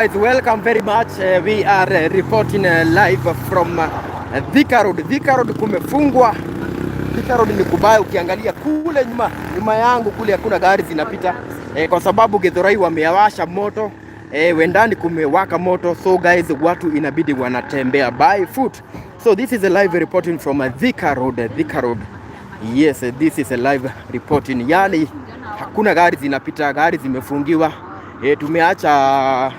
Guys, welcome very much. We are reporting live from Thika Road. Thika Road kumefungwa. Thika Road ni kubaya, ukiangalia kule nyuma, nyuma yangu kule hakuna gari zinapita kwa sababu Githurai wamewasha moto, Wendani kumewaka moto, so guys, watu inabidi wanatembea by foot. So this is a live reporting from Thika Road, Thika Road. Yes, this is a live reporting. Yani hakuna gari zinapita, gari zimefungiwa. Tumeacha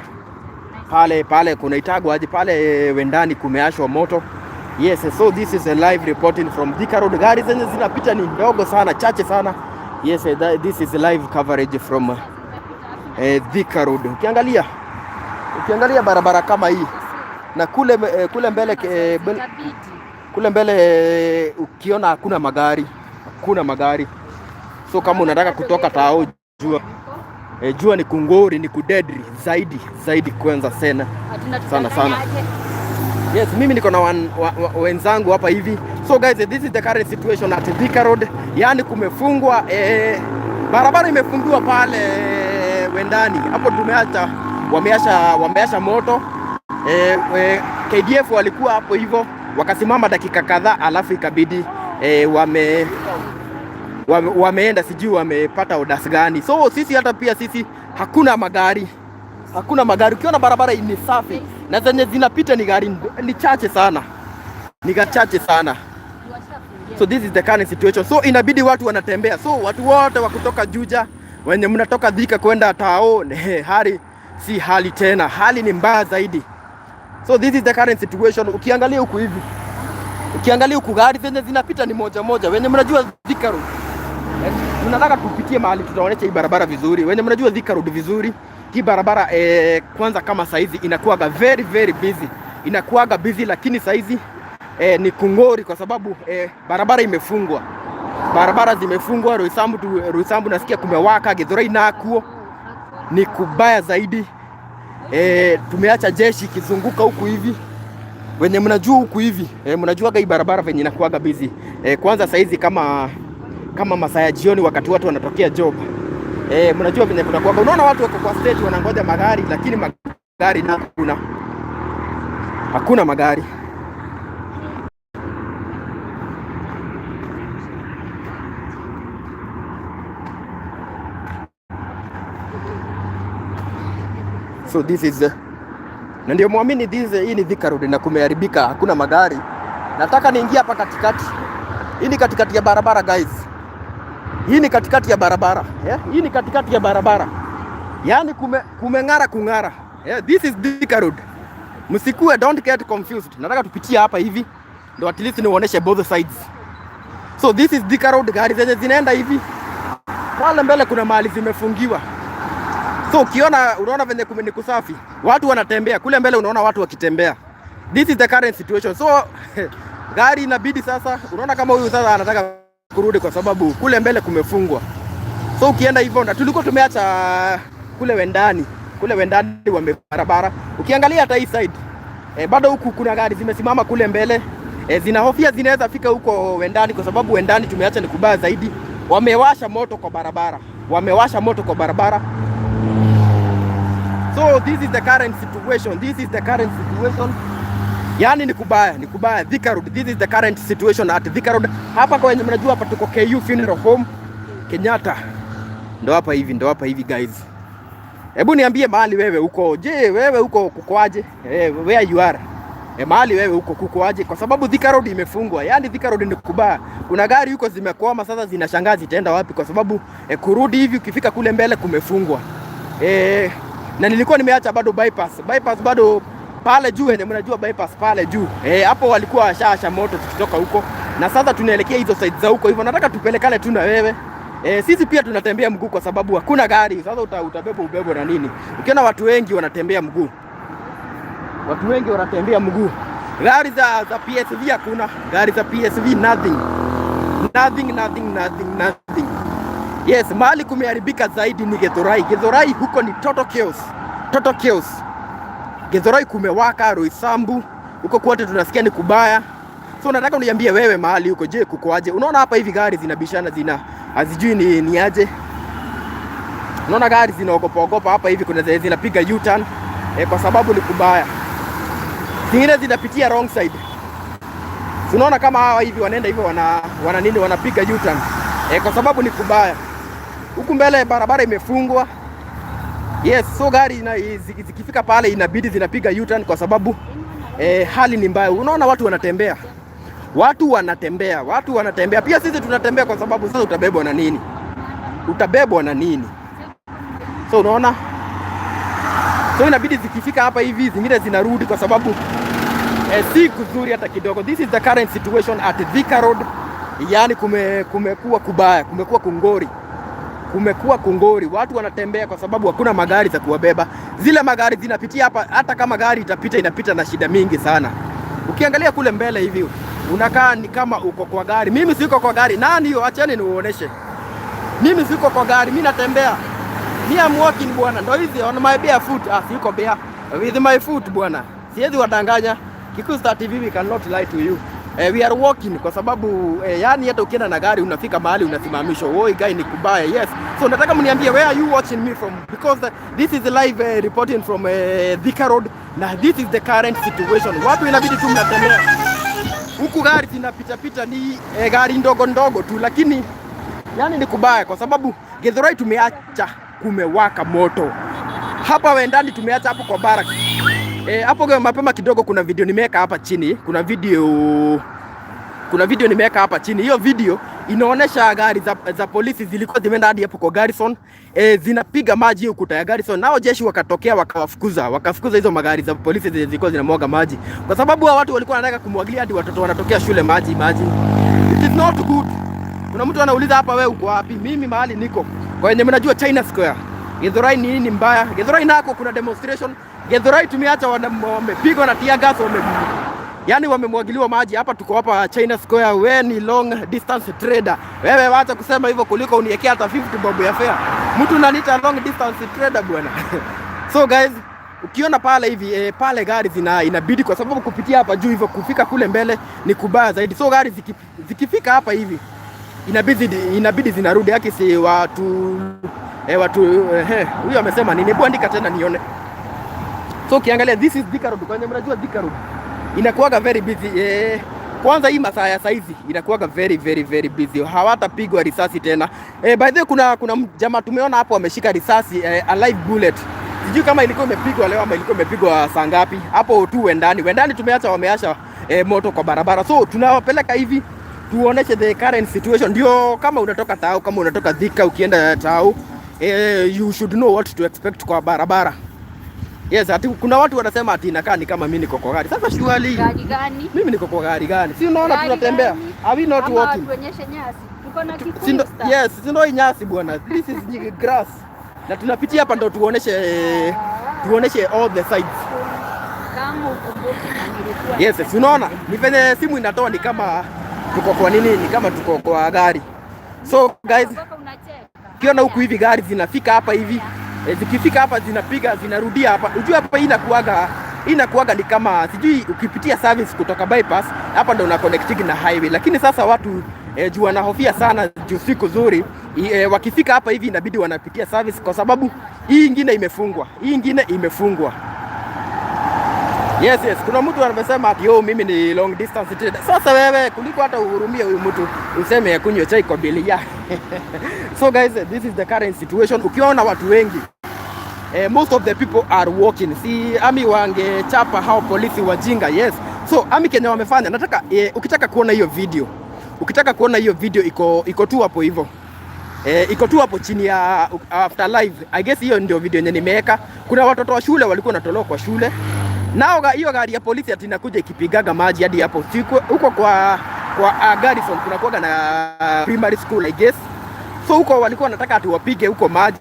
pale pale kunaitagwa aje pale Wendani kumeashwa moto. Yes, so this is a live reporting from Thika Road. Gari zenye zinapita ni ndogo sana, chache sana. Yes, this is live coverage from Thika Road. Ukiangalia barabara kama hii na kule kule mbele kule mbele ukiona hakuna magari, hakuna magari. So kama unataka kutoka tao, jua jua ni kungori, ni kudedri zaidi zaidi, kwanza sana sana sana. Yes, mimi niko na wenzangu hapa hivi. So guys, this is the current situation at Thika Road. Yaani kumefungwa, barabara imefungiwa pale Wendani. Hapo tumeacha wameasha moto. KDF walikuwa hapo hivyo wakasimama dakika kadhaa, alafu ikabidi wameenda, sijui wamepata orders gani. So sisi hata pia sisi hakuna magari, hakuna magari. Ukiona barabara ni safi na zenye zinapita ni gari ni chache sana, ni gari chache sana. So this is the current situation. So inabidi watu wanatembea. So watu wote wa kutoka Juja, wenye mnatoka Thika kwenda Tao, hali si hali tena, hali ni mbaya zaidi. So this is the current situation. Ukiangalia huku hivi, ukiangalia huku gari zenye zinapita ni moja moja. Wenye mnajua Thika Road, tunataka tupitie mahali tutaonyesha hii barabara vizuri. Wenye mnajua Thika Road vizuri, hii barabara kwanza kama saizi inakuwaga very very busy, inakuwaga busy, lakini saizi ni kungori kwa sababu barabara imefungwa, barabara zimefungwa. Roysambu tu, Roysambu nasikia kumewaka, Githurai nakuo ni kubaya zaidi. Tumeacha jeshi ikizunguka huku hivi. Wenye mnajua huku hivi, mnajuaga hii barabara venye inakuwaga busy. Kwanza saizi kama masaa ya jioni wakati watu wanatokea job. Mnajua venye kunakuwaga. Unaona watu wako kwa stage wanangoja magari, lakini magari na hakuna. Hakuna magari. So this is na ndio muamini this hii ni Thika Road na kumeharibika, hakuna magari. Nataka niingie hapa katikati. Hii ni katikati ya barabara guys. Hii ni katikati ya barabara. Yeah? Hii ni katikati ya barabara. Yaani kumeng'ara kung'ara. Yeah, this is Thika Road. Msikue, don't get confused. Nataka tupitie hapa hivi ndio at least niuoneshe both sides. So this is Thika Road, gari zenye zinaenda hivi. Pale mbele kuna mahali zimefungiwa. So ukiona, unaona venye ni kusafi. Watu wanatembea. Kule mbele unaona watu wakitembea. This is the current situation. So gari inabidi sasa, unaona kama huyu sasa anataka kurudi kwa sababu kule mbele kumefungwa. So ukienda hivyo, na tulikuwa tumeacha kule Wendani, kule Wendani wame barabara. Ukiangalia hata hii side bado huku kuna gari zimesimama kule mbele, zinahofia zinaweza fika huko Wendani kwa sababu Wendani tumeacha ni kubaya zaidi. Wamewasha moto kwa barabara, wamewasha moto kwa barabara. So this is the current situation. This is the current situation. Yani ni kubaya, ni kubaya. Thika Road. This is the current situation at Thika Road. Hapa kwa wenye mnajua hapa tuko KU Funeral Home Kenyatta. Ndo hapa hivi, ndo hapa hivi guys. Hebu niambie mahali wewe uko. Je, wewe uko kukoaje? Where you are? Mahali wewe uko kukoaje? Kwa sababu Thika Road imefungwa. Yaani Thika Road ni kubaya. Kuna gari huko zimekwama sasa zinashangaa zitaenda wapi kwa sababu kurudi hivi ukifika kule mbele kumefungwa. Na nilikuwa nimeacha bado bypass. Bypass bado pale juu, wenye mnajua bypass pale juu. Hapo walikuwa washaasha moto tukitoka huko. Na sasa tunaelekea hizo side za huko hivyo. Nataka tupelekane tu na wewe. Sisi pia tunatembea mguu kwa sababu hakuna gari. Sasa utabeba ubebo na nini? Ukiona watu wengi wanatembea mguu. Watu wengi wanatembea mguu. Gari za PSV hakuna. Gari za PSV nothing. Nothing, nothing, nothing, nothing. Yes, mahali kumeharibika zaidi ni Githurai. Githurai huko ni total chaos. Total chaos. Githurai kumewaka, Roysambu huko kote tunasikia ni kubaya. So nataka uniambie wewe mahali huko, je, kukoaje? Unaona hapa hivi gari zinabishana, zina hazijui ni aje. Unaona gari zinaogopa ogopa hapa hivi, kuna zenye zinapiga U-turn. kwa sababu ni kubaya. Zingine zinapitia wrong side. Tunaona kama hawa hivi wanaenda hivyo, wana nini, wanapiga U-turn kwa sababu ni kubaya. Huku mbele barabara imefungwa. Yes, so gari zikifika pale inabidi zinapiga U-turn kwa sababu hali ni mbaya. Unaona watu wanatembea, watu wanatembea, watu wanatembea. Pia sisi tunatembea kwa sababu sasa utabebwa na nini? Utabebwa na nini? So unaona, so inabidi zikifika hapa hivi zingine zinarudi kwa sababu si kuzuri hata kidogo. This is the current situation at Thika Road. Yani kumekuwa kubaya, kumekuwa kungori, kumekuwa kungori. Watu wanatembea kwa sababu hakuna magari za kuwabeba. Zile magari zinapitia hapa, hata kama gari itapita, inapita na shida mingi sana. Ukiangalia kule mbele hivi unakaa ni kama uko kwa gari. Mimi siko kwa gari. Nani hiyo? Acheni niuoneshe. Mimi siko kwa gari, mimi natembea. Me am walking, bwana. Ndio hizi on my bare foot. Ah, siko bare with my foot, bwana. Siwezi wadanganya. Kikuyu Star TV, we cannot lie to you. We are walking kwa sababu yani hata ukienda na gari unafika mahali unasimamishwa. Woi guy, ni kubaya. Yes. So nataka mniambie, where are you watching me from, because this is live reporting from Thika Road na this is the current situation. Watu inabidi tu mnatembea. Huku gari zinapita pita ni gari ndogo ndogo tu, lakini yani ni kubaya kwa sababu Githurai tumeacha kumewaka moto. Hapa Wendani tumeacha hapo kwa barrack. Hapo mapema kidogo kuna video nimeweka hapa chini. Kuna video nimeweka hapa chini. Hiyo video inaonyesha gari za polisi zilikuwa zimeenda hadi hapo kwa Garrison, zinapiga maji ukuta ya Garrison. Nao jeshi wakatokea wakawafukuza, wakafukuza hizo magari za polisi zenye zilikuwa zinamwaga maji, kwa sababu hao watu walikuwa wanataka kumwagilia hadi watoto wanatokea shule maji maji. It is not good. Kuna mtu anauliza hapa, wewe uko wapi? Mimi mahali niko kwa wenye mnajua China Square. Githurai ni nini mbaya? Githurai nako kuna demonstration. Githurai tumeacha wamepigwa na tear gas, yani wamemwagiliwa maji. Hapa tuko hapa China Square. We ni long distance trader. Wewe wacha kusema hivyo kuliko uniwekea hata 50 bob ya fare. Mtu unaniita long distance trader, bwana. So guys, ukiona pale hivi pale gari zina inabidi kwa sababu kupitia hapa juu hivyo kufika kule mbele ni kubaya zaidi. So gari zikifika hapa hivi inabidi zinarudi haki si watu, huyu amesema nini? Hebu andika tena nione. So ukiangalia, this is Thika Road. Kwanza mnajua Thika Road inakuwaga very busy. Kwanza hii masaa ya saizi inakuwaga very very very busy. Hawatapigwa risasi tena. By the way, kuna jamaa tumeona hapo ameshika risasi, a live bullet. Sijui kama ilikuwa imepigwa leo ama ilikuwa imepigwa saa ngapi. Hapo tu Wendani. Wendani tumeacha wameasha moto kwa barabara. So tunawapeleka hivi tuoneshe the current situation. Ndio kama unatoka Tao, kama unatoka Thika ukienda Tao, you should know what to expect kwa barabara. Yes, ati kuna watu wanasema ati inakaa ni kama mimi niko kwa gari. Sasa surely Gari gani? Mimi niko kwa gari gani? Si unaona Gari tunatembea? gani? Are we not Ama walking? tuonyeshe nyasi. Tuko na Si Kikuyu Star. Yes, si ndo hii nyasi, bwana. This is grass. Na tunapitia hapa ndo tuoneshe all the sides. Kama ukumbuki na nilikuwa Yes, unaona ni venye simu inatoa ni kama tuko kwa nini, ni kama tuko kwa gari. So guys, Mpaka unacheka. ukiona huku hivi gari zinafika hapa hivi, zikifika hapa zinapiga zinarudia hapa. Ujue hapa hii inakuaga ni kama sijui ukipitia service kutoka bypass hapa ndo una connecting na highway, lakini sasa watu juu wanahofia sana juu siku zuri, wakifika hapa hivi inabidi wanapitia service kwa sababu hii ingine imefungwa, hii ingine imefungwa. Yes. Kuna mtu amesema ati, "Yo, mimi ni long distance trader." Sasa wewe kuliko hata uhurumie huyu mtu useme kunywa chai kwa bili ya. So guys, this is the current situation. Ukiona watu wengi, most of the people are walking. Si army wangechapa hao polisi wajinga? Yes. So army Kenya wamefanya. Nataka ukitaka kuona hiyo video. Ukitaka kuona hiyo video iko tu hapo hivyo. Iko tu hapo chini ya after live. I guess hiyo ndio video yenye nimeweka. Kuna watoto wa shule walikuwa wanatolewa kwa shule. Nao hiyo gari ya polisi ati inakuja ikipigaga maji hadi hapo siku huko kwa Garrison kuna kuwaga na primary school, I guess. So huko walikuwa wanataka ati wapige huko maji,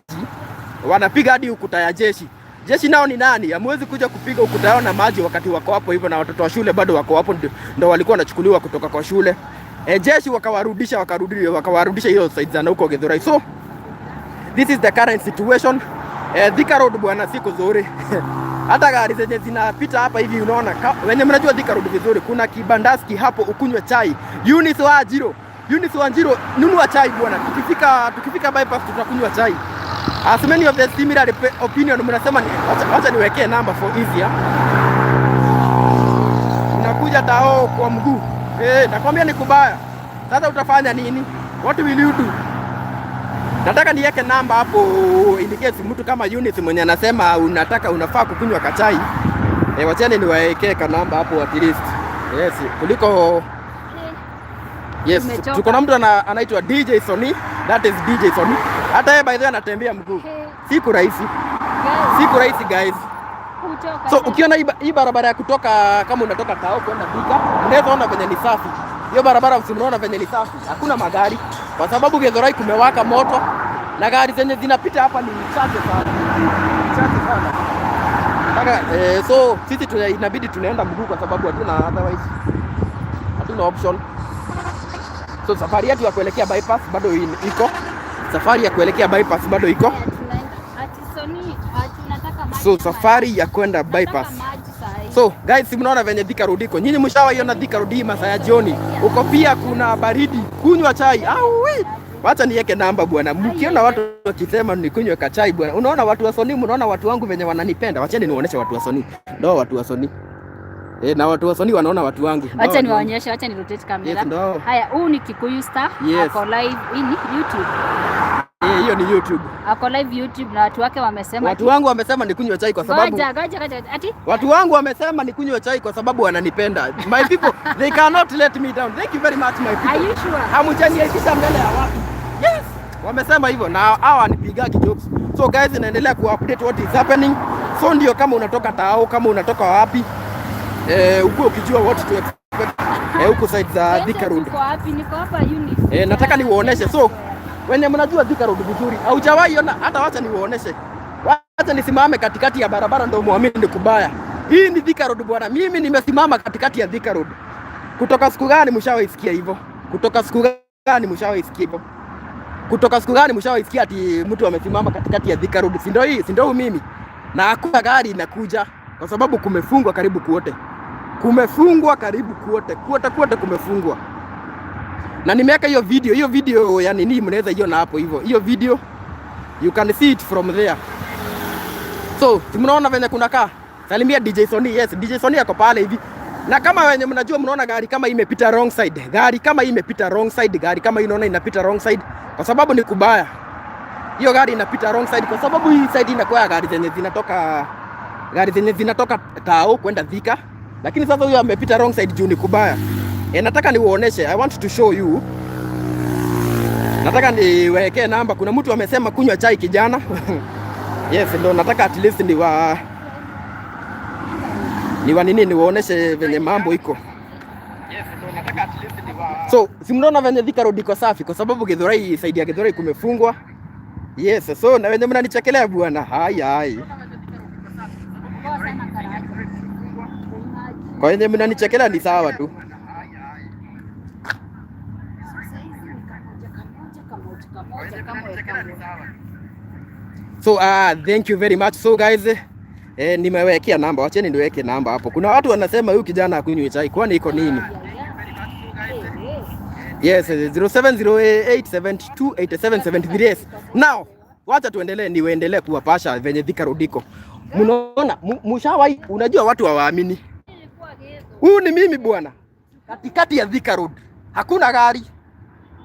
wanapiga hadi ukuta ya jeshi. Jeshi nao ni nani? Hamwezi kuja kupiga ukuta yao na maji wakati wako hapo hivyo na watoto wa shule bado wako hapo, ndo walikuwa wanachukuliwa kutoka kwa shule. Jeshi wakawarudisha, wakarudi, wakawarudisha hiyo side za huko Githurai. So this is the current situation. Thika Road, bwana, siku nzuri. Hata gari zenye zinapita hapa hivi unaona wenye mnajua Thika Road vizuri, kuna kibandaski hapo ukunywe chai. Eunice Wanjiru, Eunice Wanjiru, nunua chai, bwana. Tukifika bypass tutakunywa chai. As many of the similar opinion mnasema wacha niwekee namba for easier. Unakuja tao kwa mguu. Eh, nakwambia ni kubaya. Sasa utafanya nini? What will you do? Nataka niweke namba hapo in case mtu kama Eunice mwenye anasema unataka unafaa kukunywa kachai. Eh, wacheni niwaekee ka namba hapo at least. Yes, kuliko. Yes, Tumechoka. tuko na mtu anaitwa DJ Sony. That is DJ Sony. Hata yeye by the way anatembea mguu. Hey, Siku rahisi. guys, Siku rahisi, guys. kuchoka. So ukiona hii barabara ya kutoka, kama unatoka Tao kwenda Thika, unaweza ona venye ni safi. Hiyo barabara si mnaona venye ni safi. Hakuna magari kwa sababu Githurai kumewaka moto na gari zenye zinapita hapa ni chache sana. Chache sana. Nataka so sisi inabidi tunaenda mguu kwa sababu hatuna otherwise. Hatuna option. So safari yetu ya kuelekea bypass bado iko. Safari ya kuelekea bypass bado iko. Haya, tunaenda. Ati Sony, ati unataka maji So ama- safari ya kwenda Nataka bypass. maji saa hii. So guys, si mnaona venye Thika Road iko? Nyinyi mshawaiona Thika Road hii masaa ya jioni? Uko pia kuna baridi, kunywa chai. Au we. Wacha niweke namba bwana. Mkiona watu wakisema nikunywe kachai bwana. Unaona watu wa Sony, mnaona watu wangu venye wananipenda. Wacheni niwaoneshe watu wa Sony. Ndio watu wa Sony. Eh, na watu wa Sony wanaona watu wangu. Ndio Wacha watu wangu. niwaonyeshe, wacha ni rotate camera. Yes, ndo. Haya, huu ni Kikuyu Star. Yes. Ako live hii ni YouTube. Eh, hiyo ni YouTube. Ako live YouTube na watu wake wamesema Watu wangu wamesema nikunywe chai kwa sababu Ngoja, ngoja, ngoja. Ati Watu wangu wamesema nikunywe chai kwa sababu wananipenda. My people, they cannot let me down. Thank you very much, my people. Are you sure? Hamjaniaibisha mbele ya watu. Yes. Wamesema hivyo na hawa wanipigagi jokes. So guys, naendelea ku update what is happening. So ndio kama unatoka Tao, kama unatoka wapi, ukuwe ukijua what to expect. Huku side za Thika Road. Niko wapi? Niko hapa Unif. Nataka niwaoneshe. So wenye mnajua Thika Road vizuri, haujawahi ona hata, wacha niwaoneshe. Wacha nisimame katikati ya barabara ndio muamini ni kubaya. Hii ni Thika Road bwana. Mimi nimesimama katikati ya Thika Road. Kutoka siku gani mshawaisikia hivyo? Kutoka siku gani mshawaisikia hivyo? Kutoka siku gani mshawaisikia ati mtu amesimama katikati ya Thika Road? Si ndio hii, si ndio mimi? Na hakuna gari inakuja kwa sababu kumefungwa karibu kuote. Kumefungwa karibu kuote. Kuote kuote kumefungwa. Na nimeweka hiyo video, hiyo video ya nini mnaweza iona hapo hivyo. Hiyo video you can see it from there. So, si mnaona venye kunakaa? Salimia DJ Sony. Yes, DJ Sony ako pale hivi. Na kama wenye mnajua mnaona gari kama hii imepita wrong side. Gari kama hii imepita wrong side, gari kama hii unaona inapita wrong side kwa sababu ni kubaya. Hiyo gari inapita wrong side kwa sababu hii side inakuwa ya gari zenye zinatoka Tao kwenda Thika. Lakini sasa huyo amepita wrong side juu ni kubaya. E, nataka niuoneshe. I want to show you. Nataka niwekee namba. Kuna mtu amesema kunywa chai kijana. Yes, ndo nataka at least niwa nini niwaoneshe venye mambo iko. So, si mnaona venye Thika Road iko safi kwa sababu Githurai, side ya Githurai kumefungwa. Yes, so na wenye mnanichekelea bwana. Hai hai. Poa sana Karaja. Kwa wenye mnanichekelea ni sawa tu. Saizi ni kamoja kamoja kamoja kamoja kamoja kamoja. So thank you very much. So guys, nimewekea namba. Wacheni niweke namba hapo. Kuna watu wanasema huyu kijana akunywi chai. Kwani iko nini? Yes, 0708728773. Yes. Now, wacha tuendelee niendelee kuwapasha venye Thika Road iko. Mnaona mshawahi, unajua watu hawaamini. Huyu ni mimi bwana. Katikati ya Thika Road. Hakuna gari.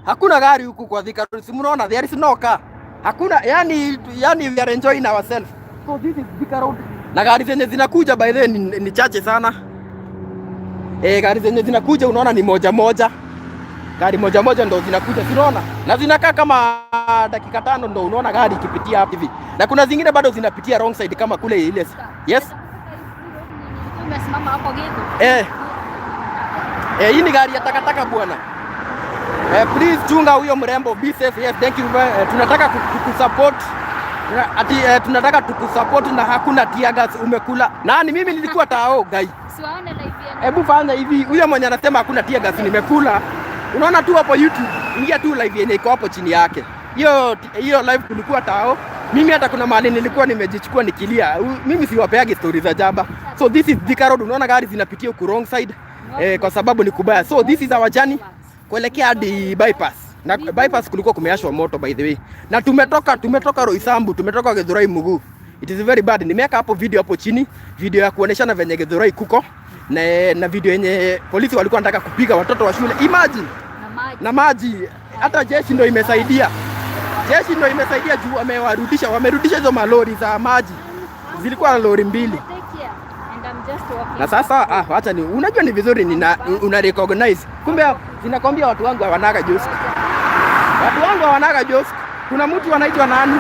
Hakuna gari huku kwa Thika Road. Si mnaona there is no car. Hakuna yani we are enjoying ourselves. So this is Thika Road. Na gari zenye zinakuja by then ni chache sana. Eh, gari zenye zinakuja unaona ni moja moja. Gari moja moja ndo zinakuja, si unaona? Na zinakaa kama dakika 5 ndo unaona gari ikipitia hapa hivi. Na kuna zingine bado zinapitia wrong side kama kule ile. Yes. Umesimama hapo Githu. Eh. Eh, hii ni gari ya takataka bwana. Please chunga huyo mrembo, be safe. Yes, thank you. Tunataka kukusupport. Ati tunataka tukusupport na hakuna tear gas umekula. Nani mimi nilikuwa tao guy. Siwaone live yenu. Hebu fanya hivi, huyo mwenye anasema hakuna tear gas nimekula. Unaona tu hapo YouTube, ingia tu live yenye iko hapo chini yake. Hiyo live tulikuwa tao. Mimi hata kuna mahali nilikuwa nimejichukua nikilia. Mimi siwapeagi stories za jaba. So this is Thika Road, unaona gari zinapitia huku wrong side kwa sababu ni kubaya. So this is our journey kuelekea hadi bypass. Na bypass kulikuwa kumeashwa moto, by the way. Na tumetoka Roysambu, tumetoka Githurai mguu. It is very bad. Nimeweka hapo video hapo chini, video ya kuoneshana venye Githurai kuko na video yenye polisi walikuwa wanataka kupiga watoto wa shule. Imagine. Na maji. Na maji, hata jeshi ndio imesaidia. Jeshi ndio imesaidia juu wamewarudisha, wamerudisha hizo malori za maji. Zilikuwa lori mbili. Take care. And I'm just walking. Na sasa acha ni unajua ni vizuri una recognize. Kumbe zinakwambia watu wangu hawanaga jokes. Watu wangu hawanaga jokes. Kuna mtu anaitwa nani?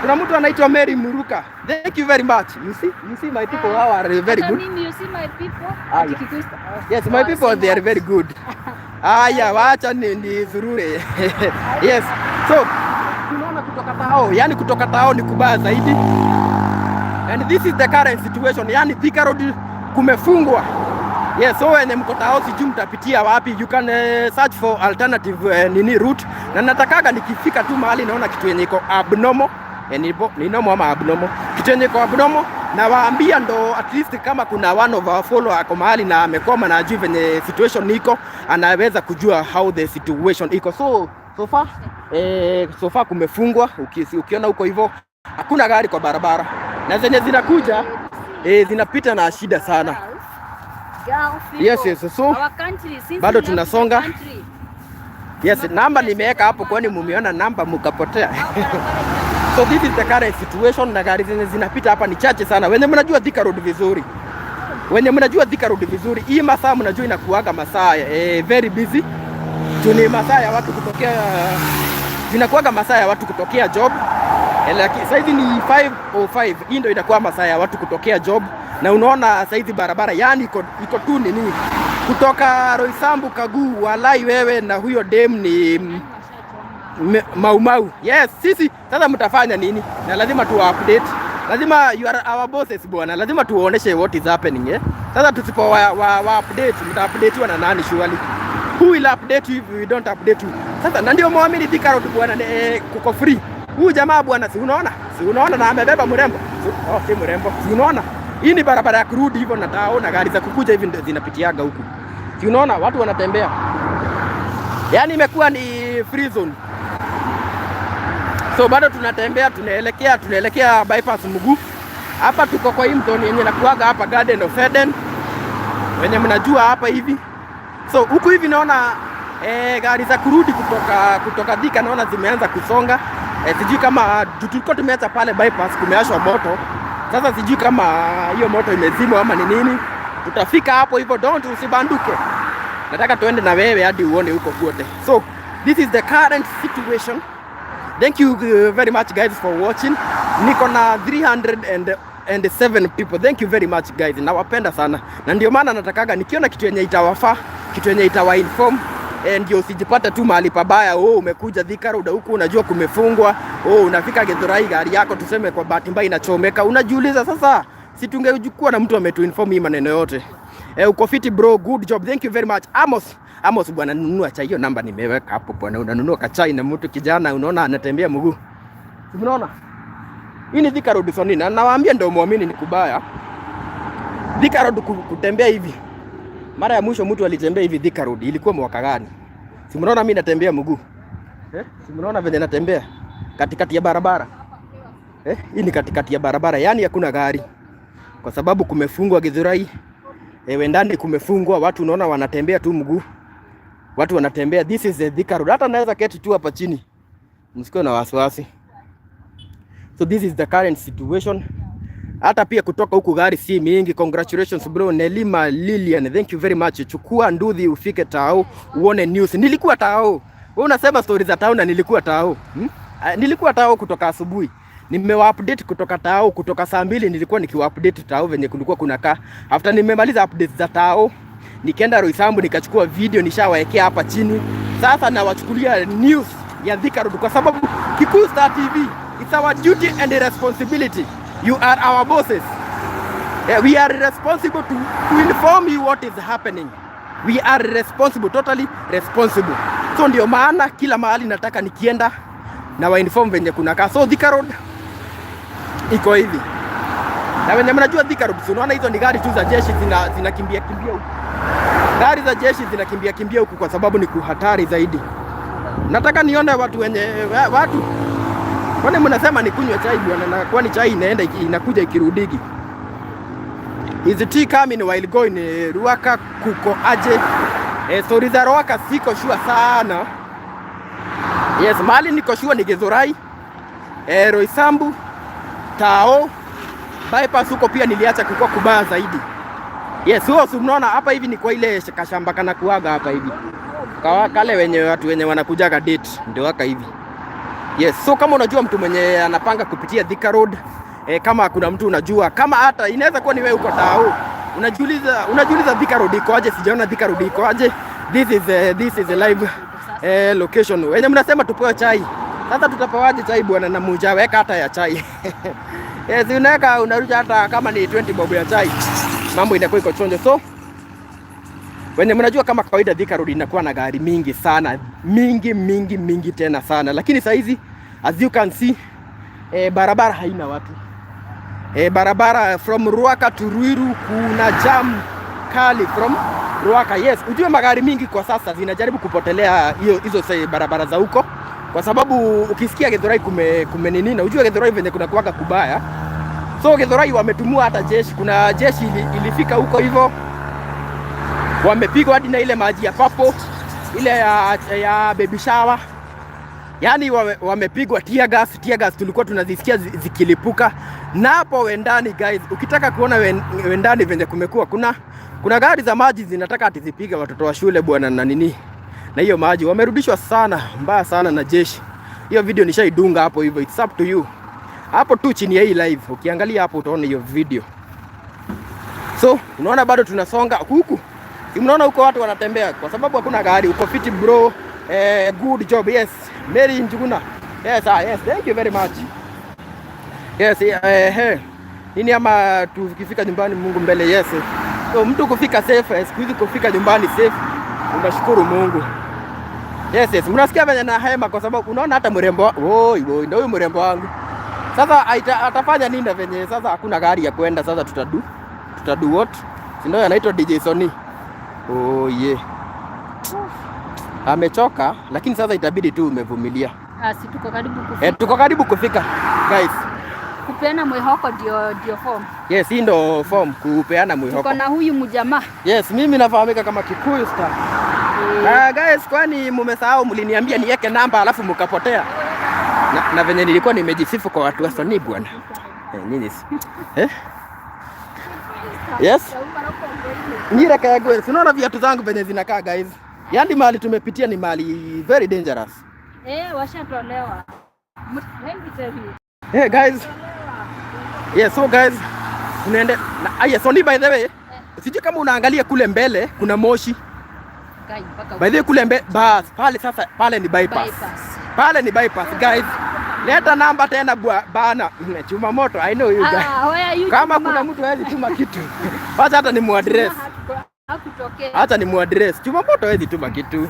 Kuna mtu anaitwa Mary Muruka. Thank you very much. You see? You see my people how are very Hata good. mimi, you see my people. Ah, Ati yeah. Kikuyu. Yes, my Oh, people, they are see very good. Aya, wacha ni zurure. Yes. So, tunaona kutoka tao, yani kutoka tao ni kubaya zaidi. And this is the current situation. Yani Thika Road kumefungwa. Yes, so wenye mko tao sijui mtapitia wapi. You can search for alternative nini route. Na natakaga nikifika tu mahali naona kitu yenye iko abnormal. Ni normal ama abnormal. Kitu yenye iko abnormal na waambia ndo at least kama kuna one of our follower ako mahali na amekoma na ajui venye situation iko, anaweza kujua how the situation iko. So far kumefungwa. Ukiona huko hivyo hakuna gari kwa barabara na zenye zinakuja zinapita na shida sana. Girls, people. Yes, so, Our country, since bado we left the tunasonga. country, Yes, namba nimeweka hapo, kwani mumeona namba mukapotea? So this is the current situation, na gari zenye zinapita hapa ni chache sana. Wenye mnajua Thika Road vizuri, wenye mnajua Thika Road vizuri, hii masaa mnajua inakuaga masaa very busy. Juu ni masaa ya watu kutokea, zinakuaga masaa ya watu kutokea job. Lakini saizi ni 5:05, hii ndio inakuwa masaa ya watu kutokea job, na unaona saizi barabara yani iko tu nini kutoka Roysambu Kaguu, walai wewe na huyo dem ni maumau. Yes, sisi sasa mtafanya nini? Na lazima tu update. Lazima, you are our bosses bwana, lazima tuoneshe what is happening, eh. Sasa tusipo wa update, mta-updateiwa na nani surely? Who will update you if we don't update you? Sasa na ndio muamini Thika Road bwana, kuko free. Huyu jamaa bwana, si unaona? Si unaona na amebeba mrembo? Oh, si mrembo. Si unaona? Hii ni barabara ya kurudi hivyo na tao na gari za kukuja hivi ndio zinapitiaga huku. Si unaona watu wanatembea? Yaani imekuwa ni free zone. So bado tunatembea, tunaelekea bypass mguu. Hapa tuko kwa hii mtoni yenye nakuaga hapa Garden of Eden. Wenye mnajua hapa hivi. So huku hivi naona gari za kurudi kutoka Thika naona zimeanza kusonga. Sijui kama tulikuwa tumeacha pale bypass kumeashwa moto. Sasa sijui kama hiyo moto imezimwa ama ni nini. Tutafika hapo hivyo, don't usibanduke. Nataka tuende na wewe hadi uone huko kote. So this is the current situation. Thank you very much guys for watching. Niko na 307 people. Thank you very much guys. Nawapenda sana. Na ndio maana natakaga nikiona kitu yenye itawafaa, kitu yenye itawa inform, ndio usijipate tu mahali pabaya. Oh, umekuja Thika Road huku unajua kumefungwa. Oh, unafika Githurai gari yako tuseme kwa bahati mbaya inachomeka. Unajiuliza sasa, si tungekuwa na mtu ametuinform hii maneno yote. Uko fiti bro, good job. Thank you very much. Amos, Amos bwana, nunua chai. Hiyo namba nimeweka hapo bwana. Unanunua kachai na mtu kijana unaona anatembea mguu. Si unaona? Hii ni Thika Road Soni, na nawaambia ndio muamini ni kubaya. Thika Road kutembea hivi. Mara ya mwisho mtu alitembea hivi Thika Road ilikuwa mwaka gani? Si mnaona mimi natembea mguu? Eh? Si mnaona venye natembea katikati ya barabara? Eh? Hii ni katikati ya barabara, yani hakuna gari. Kwa sababu kumefungwa Githurai. Wendani kumefungwa, watu unaona wanatembea tu mguu. Watu wanatembea. This is the Thika Road. Hata naweza keti tu hapa chini. Msikuwe na wasiwasi. So this is the current situation. Hata pia kutoka huku gari si mingi. Congratulations bro, Nelima Lilian, thank you very much. Chukua nduthi ufike tao uone news. Nilikuwa tao. Wewe unasema stories za tao na nilikuwa tao. Hmm? Nilikuwa tao kutoka asubuhi. Nimewa update kutoka tao kutoka saa 2, nilikuwa nikiwa update tao venye kulikuwa kunakaa. After nimemaliza updates za tao, nikaenda Roysambu nikachukua video nishawaekea hapa chini. Sasa nawachukulia news ya Thika Road kwa sababu Kikuyu Star TV, it's our duty and responsibility. You are our bosses. We are responsible to inform you what is happening. We are responsible, totally responsible. So ndio maana kila mahali nataka nikienda na wa inform venye kunakaa. So Thika Road iko hivi. Na wenye mnajua Thika Road, si unaona hizo ni gari tu za jeshi zinakimbia kimbia huku. Gari za jeshi zinakimbia kimbia huku kwa sababu ni kuhatari zaidi. Nataka nione watu wenye watu. Kwani mnasema nikunywe chai bwana, na kwani chai inaenda inakuja ikirudigi? Is tea coming while going? Ruaka kuko aje? Story za Ruaka siko sure sana. Yes, mahali niko sure ni Githurai, Roysambu, Tao, bypass huko pia niliacha kukua kubaya zaidi. Yes, huo si mnaona hapa hivi ni kwa ile kashamba kana kuaga hapa hivi. Kawa kale wenye watu wenye wanakujaga date ndio waka hivi. Yes, so kama unajua mtu mwenye anapanga kupitia Thika Road, kama kuna mtu unajua, kama hata inaweza kuwa ni wewe uko Tao, unajiuliza Thika Road iko aje? Sijaona Thika Road iko aje. This is a live location. Wenye mnasema tupewe chai. Sasa tutapewaje chai bwana na mujaweka hata ya chai? Yes, unaweka unarusha hata kama ni 20 bob ya chai. Mambo inakuwa iko chonjo. So wenye mnajua kama kawaida Thika Road inakuwa na gari mingi sana, mingi mingi mingi tena sana, lakini saa hizi as you can see, barabara haina watu. Barabara from Ruaka to Ruiru kuna jam kali from Ruaka. Yes, ujue magari mingi kwa sasa zinajaribu kupotelea hiyo hizo barabara za huko, kwa sababu ukisikia Githurai kume nini, na ujue Githurai venye kuna kuwaga kubaya. So Githurai wametumua hata jeshi, kuna jeshi ilifika huko hivyo wamepigwa hadi na ile maji ya papo ile ya baby shower, yaani wamepigwa tear gas. Tear gas tulikuwa tunazisikia zikilipuka. Na hapo Wendani guys, ukitaka kuona Wendani venye kumekuwa, kuna gari za maji zinataka ati zipige watoto wa shule bwana na nini, na hiyo maji wamerudishwa sana mbaya sana na jeshi. Hiyo video nishaidunga hapo hivyo, it's up to you. Hapo tu chini ya hii live ukiangalia hapo utaona hiyo video. So unaona bado tunasonga huku. Si mnaona huko watu wanatembea kwa sababu hakuna gari. Uko fiti bro. Good job. Yes. Mary Njuguna. Yes, ah, yes. Thank you very much. Yes, nini ama tukifika nyumbani Mungu mbele. Yes. So mtu kufika safe, siku hizi kufika nyumbani safe, unashukuru Mungu. Yes. Mnasikia venye na hema kwa sababu unaona hata mrembo, woi woi, ndio huyu mrembo wangu. Sasa atafanya nini na venye sasa hakuna gari ya kwenda, sasa tutadu what? Si ndio anaitwa DJ Sony. Oh yeah. Amechoka lakini sasa itabidi tu umevumilia. Ah, si tuko karibu kufika. Tuko karibu kufika guys. Kupeana mwihoko ndio form. Yes, hii ndo form kupeana mwihoko. Tuko na huyu mjamaa. Yes, mimi nafahamika kama Kikuyu Star. Ah, guys, kwani mumesahau mliniambia niweke namba alafu mkapotea? Na venye nilikuwa nimejisifu kwa watu wa Sony bwana. Nini? Eh? Yes? Nyira kaya, unaona viatu zangu venye zinakaa guys. Yaani mahali tumepitia ni mahali very dangerous. Washatolewa. Let me tell you. Hey guys. Yeah, so guys, tunaende na yes, Sony by the way. Sijui kama unaangalia kule mbele kuna moshi. Guy, mpaka By the way kule mbele bas pale sasa pale ni bypass. Bypass. Pale ni bypass guys. Leta namba tena bana. Chuma moto, I know you guys. Ah, where you Kama Chuma? kuna mtu hawezi tuma kitu. Wacha hata ni muaddress. Hakutokea. Hata ni muaddress. Chuma moto hawezi tuma kitu.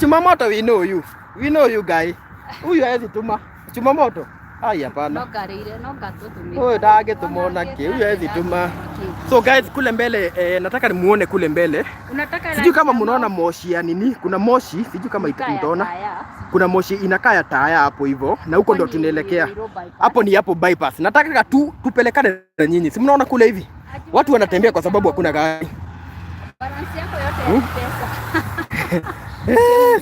Chuma moto we know you. We know you guy. Huyu hawezi tuma. Chuma moto. Ai hapana. No garire, no gatutumia. Huyu dage tumona ki. Huyu hawezi tuma. So guys kule mbele nataka nimuone kule mbele. Unataka Sijui kama mnaona moshi ya nini? Kuna moshi, sijui kama mtaona. Kuna moshi inakaa ya taya hapo hivyo na huko ndo tunaelekea. Hapo ni hapo bypass. Nataka tu tupelekane na nyinyi. Si mnaona kule hivi? Watu wanatembea kwa sababu hakuna gari. Balance yako yote ya pesa.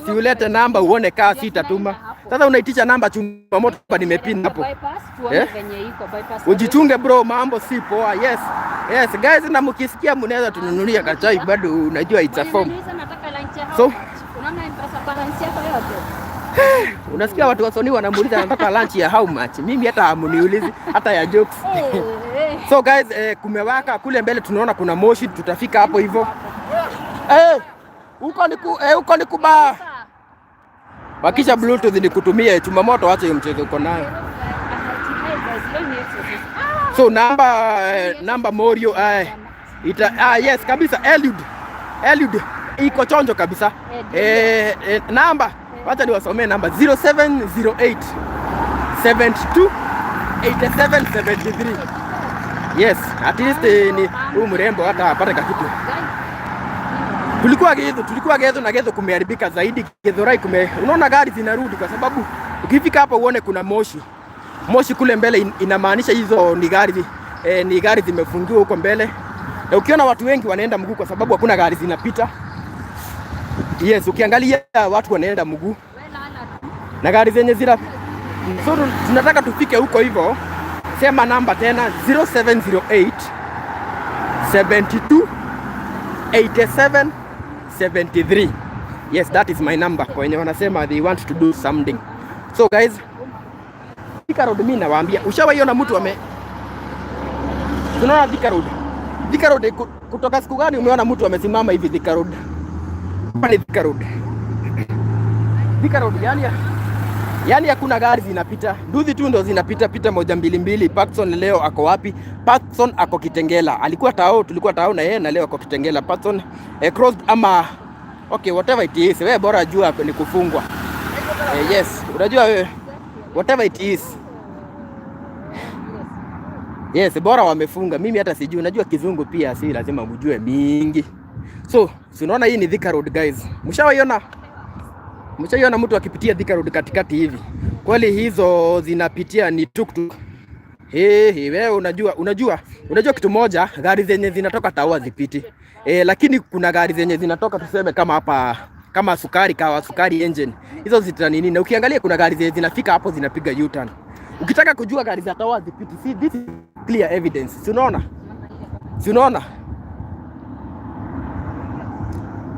Si ulete namba uone kaa sitatuma. Sasa unaitisha namba chuma moto hapa nimepin hapo. Bypass, tuone Eh? venye iko bypass. Ujichunge bro, mambo si poa. Yes. Yes, guys, na mkisikia mnaweza tununulia kachai bado unajua it's a Mwenye form. ananiuliza nataka lunch ya how So- much? Unaona M-Pesa balance yako yote? Unasikia watu wa Sony wanamuuliza nataka lunch ya how much? Mimi hata hamuniulizi hata ya jokes. So guys, kumewaka kule mbele tunaona kuna moshi, tutafika hapo hivyo. Huko ni kubaya. Wakisha bluetooth nikutumie chuma moto, acha hiyo mchezo uko nayo. So namba Morio yes kabisa Eliud. Eliud iko chonjo kabisa. Namba wacha niwasomee namba 0708 72 87 73. Yes, at least ni huyu mrembo hata apate kakitu. Tulikuwa Gedho, tulikuwa Gedho na Gedho kumeharibika zaidi. Githurai unaona gari zinarudi kwa sababu ukifika hapa uone kuna moshi. Moshi kule mbele inamaanisha hizo ni gari ni gari zimefungiwa huko mbele. Na ukiona watu wengi wanaenda mguu kwa sababu hakuna gari zinapita. Yes, ukiangalia watu wanaenda mguu na gari zenye zina, so tunataka tufike huko hivyo. Sema namba tena, 0708 72 87 73. Yes, that is my number. Kwa wenye wanasema they want to do something. So guys, Thika Road mimi nawaambia, ushawaiona mtu ame, tunaona Thika Road. Thika Road kutoka siku gani umeona mtu amesimama hivi Thika Road? Hapa ni Thika Road. Thika Road yani hakuna gari zinapita. Nduthi tu ndo zinapita pita moja mbili mbili. Patson leo ako wapi? Patson ako Kitengela. Alikuwa tao, tulikuwa tao na yeye na leo ako Kitengela. Patson crossed ama okay, whatever it is. Wewe bora jua ni kufungwa. Yes, unajua wewe whatever it is. Yes, bora wamefunga. Mimi hata sijui. Unajua kizungu pia si lazima mjue mingi. So, si unaona hii ni Thika Road, guys. Mshawaiona? Mshaiona mtu akipitia Thika Road katikati hivi? Kweli hizo zinapitia ni tuktuk. Hey, wewe unajua kitu moja, gari zenye zinatoka tao hazipiti. Lakini kuna gari zenye zinatoka tuseme kama hapa kama sukari kawa sukari engine. Hizo zita nini? Na ukiangalia kuna gari zenye zinafika hapo zinapiga U-turn. Ukitaka kujua gari za tao hazipiti, see, this is clear evidence. Si unaona? Si unaona?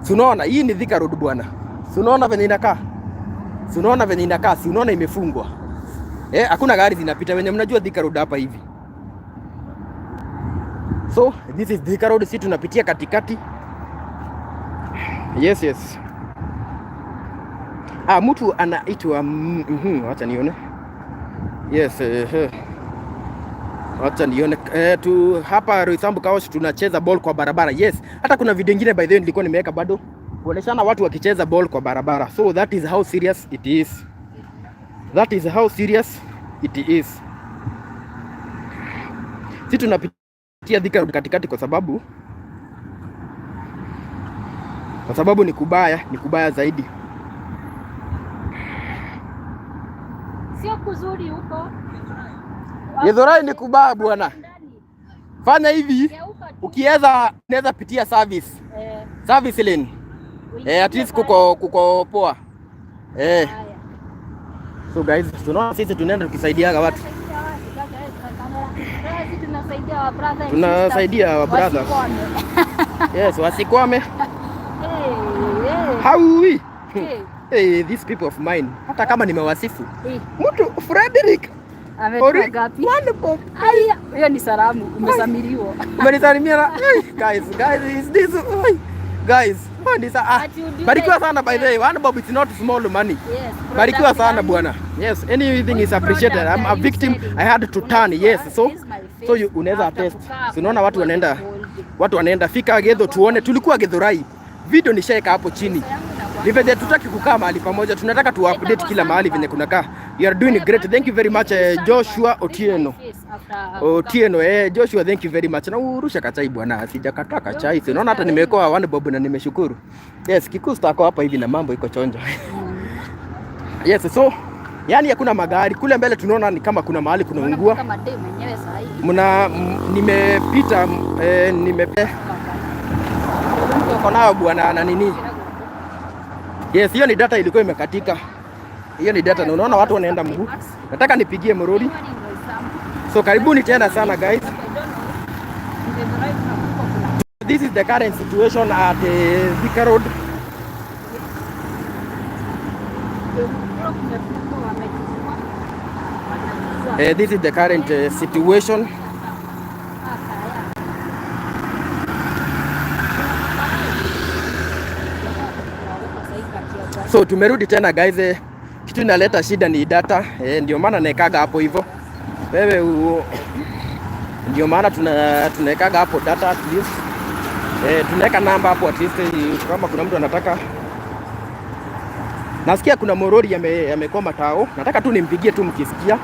Si unaona? Hii ni Thika Road, bwana. Si unaona venye inakaa? Si unaona venye inakaa? Si unaona imefungwa? Hakuna gari zinapita wenye mnajua Thika Road hapa hivi. So, this is Thika Road, si tunapitia katikati. Yes. Ah, mtu anaitwa wacha nione. Yes, Wacha nione tu hapa Roysambu Car Wash tunacheza ball kwa barabara. Yes, hata kuna video nyingine, by the way, nilikuwa nimeweka bado kuoneshana watu wakicheza ball kwa barabara. So that is how serious it is. That is how serious it is. Si tunapitia Thika Road katikati kwa sababu ni kubaya zaidi. Sio kuzuri huko. Githurai ni kubaya, bwana. Ndani. Fanya hivi, Geuka tu. ukiweza unaweza pitia service. Service lane. Uingie At least pale. kuko poa. Haya. So guys, tunaona sisi tunaenda tukisaidiaga watu. Tunasaidia watu, kaka, kamera. Sisi tunasaidia wa brother and Tunasaidia wa sisters. brothers. Wasikwame. Yes, wasikwame. Hey, hey. Haui. Hey. Hey, these people of mine. Hata kama nimewasifu. Hey. Mtu Frederick Ametoa Ori ngapi? one bob. Aya, hiyo ni salamu, umesamiriwa. Umenisalimia na hey, guys, guys, is this hey, guys, what is But you do Barikiwa like- sana, by the way. One bob is not small money. Yes, Barikiwa product sana, gani? bwana. Yes, anything is Which appreciated. product I'm a are you victim. selling? I had to turn. Unajua, Yes, so this is my so you face unaweza after attest. kukaa So unaona watu kwa wanaenda cold. watu wanaenda fika Gedho tuone. Tulikuwa Githurai. Video nishaeka hapo chini. Ni venye tutaki kukaa mahali pamoja, tunataka tu update kila mahali venye kunakaa. You are doing great. Thank you very much, Joshua Otieno. Otieno, Joshua, thank you very much. Na urusha kachai, bwana, sijakataa kachai. Si unaona hata nimewekewa one bob na nimeshukuru. Yes, Kikusta ako hapa hivi na mambo iko chonjo. Yes, so yani hakuna magari kule mbele, tunaona ni kama kuna mahali kunaungua. Kama dem mwenyewe saa hii. Mna nimepita uko nayo, bwana, na nini? Yes, hiyo ni data ilikuwa imekatika. Hiyo ni data na unaona watu wanaenda mguu. Nataka nipigie mrodi. So karibuni tena sana, guys. This is the current situation at Thika Road. This is the current situation. So tumerudi tena, guys. Kitu inaleta shida ni data. Ndio maana naekaga hapo hivyo. Wewe ndio maana tunaekaga hapo data at least. Tunaweka namba hapo at least, kama kuna mtu anataka. Nasikia kuna morori yamekwama tao. Nataka tu nimpigie tu mkisikia.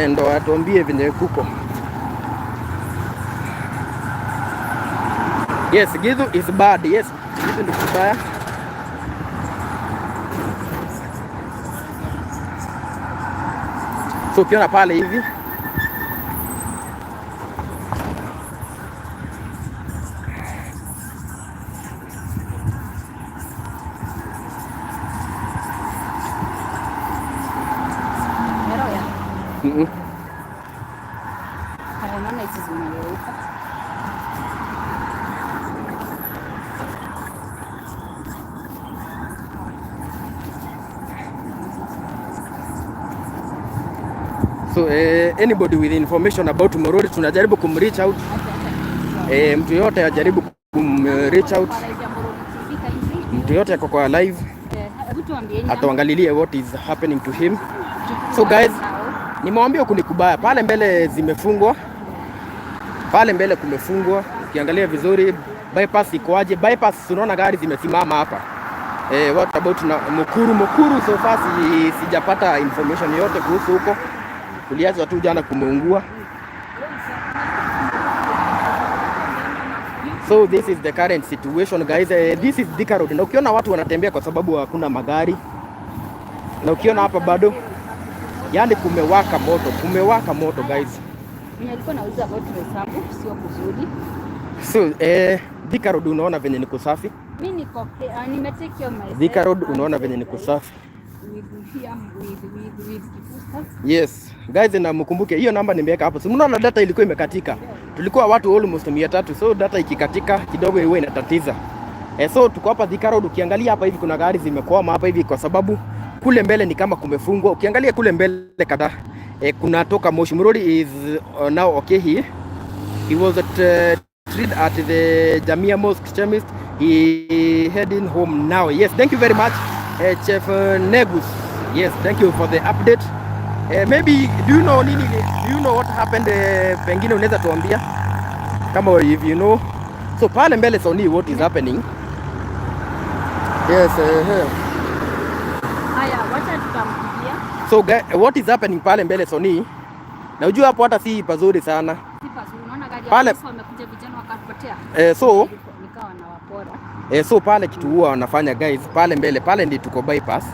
Ndo atuambie venye kuko. Yes, Githu is bad. Yes, Githu ni kubaya. So ukiona pale hivi. Pero ya. Haya, naona hizi zimeyeyuka. So anybody with information about Murori, tunajaribu kumreach out. Acha, acha. Mtu yote ajaribu kum reach out. Kwa live ya Murori TV kindly. Mtu yote ako kwa live Hebu tuambieni atuangalilie what is happening to him. So guys, nimewambia huku ni kubaya. Pale mbele zimefungwa, pale mbele kumefungwa. Ukiangalia vizuri bypass ikoaje? Bypass unaona gari zimesimama hapa. What about na Mukuru? Mukuru so far sijapata information yote kuhusu huko, kuliachwa tu jana kumeungua. So this is the current situation, guys. This is Thika Road. Na ukiona watu wanatembea kwa sababu hakuna magari, na ukiona hapa bado, yani kumewaka moto, kumewaka moto, guys. Mwenye alikuwa nauliza about Roysambu, sio kuzuri. So Thika Road unaona venye ni kusafi. Mimi niko nimetake care of myself. Thika Road unaona venye ni kusafi. With here with kifusta. Yes guys, na mkumbuke hiyo namba nimeweka hapo. Si mnaona data ilikuwa imekatika, tulikuwa watu almost 300, so data ikikatika kidogo iwe inatatiza. So tuko hapa Thika Road. Ukiangalia hapa hivi kuna gari zimekwama hapa hivi kwa sababu kule mbele ni kama kumefungwa. Ukiangalia kule mbele kadhaa kunatoka moshi. Murori is now okay here. He was at treat at the Jamia Mosque Chemist. He heading home now. Yes, thank you very much, Chef Negus. Yes, thank you for the update. Maybe do you know nini? Do you know what happened? Pengine unaweza tuambia kama if you know. So pale mbele Sony, what is happening? Yes. Haya, wacha tutampigia. So what is happening pale mbele Sony? Na ujua hapo hata si pazuri sana. Si pazuri, unaona gari ya polisi wamekuja, vijana wakapotea. So Nikawa nawapora. So pale kitu huwa wanafanya, guys, pale mbele pale ndi tuko bypass.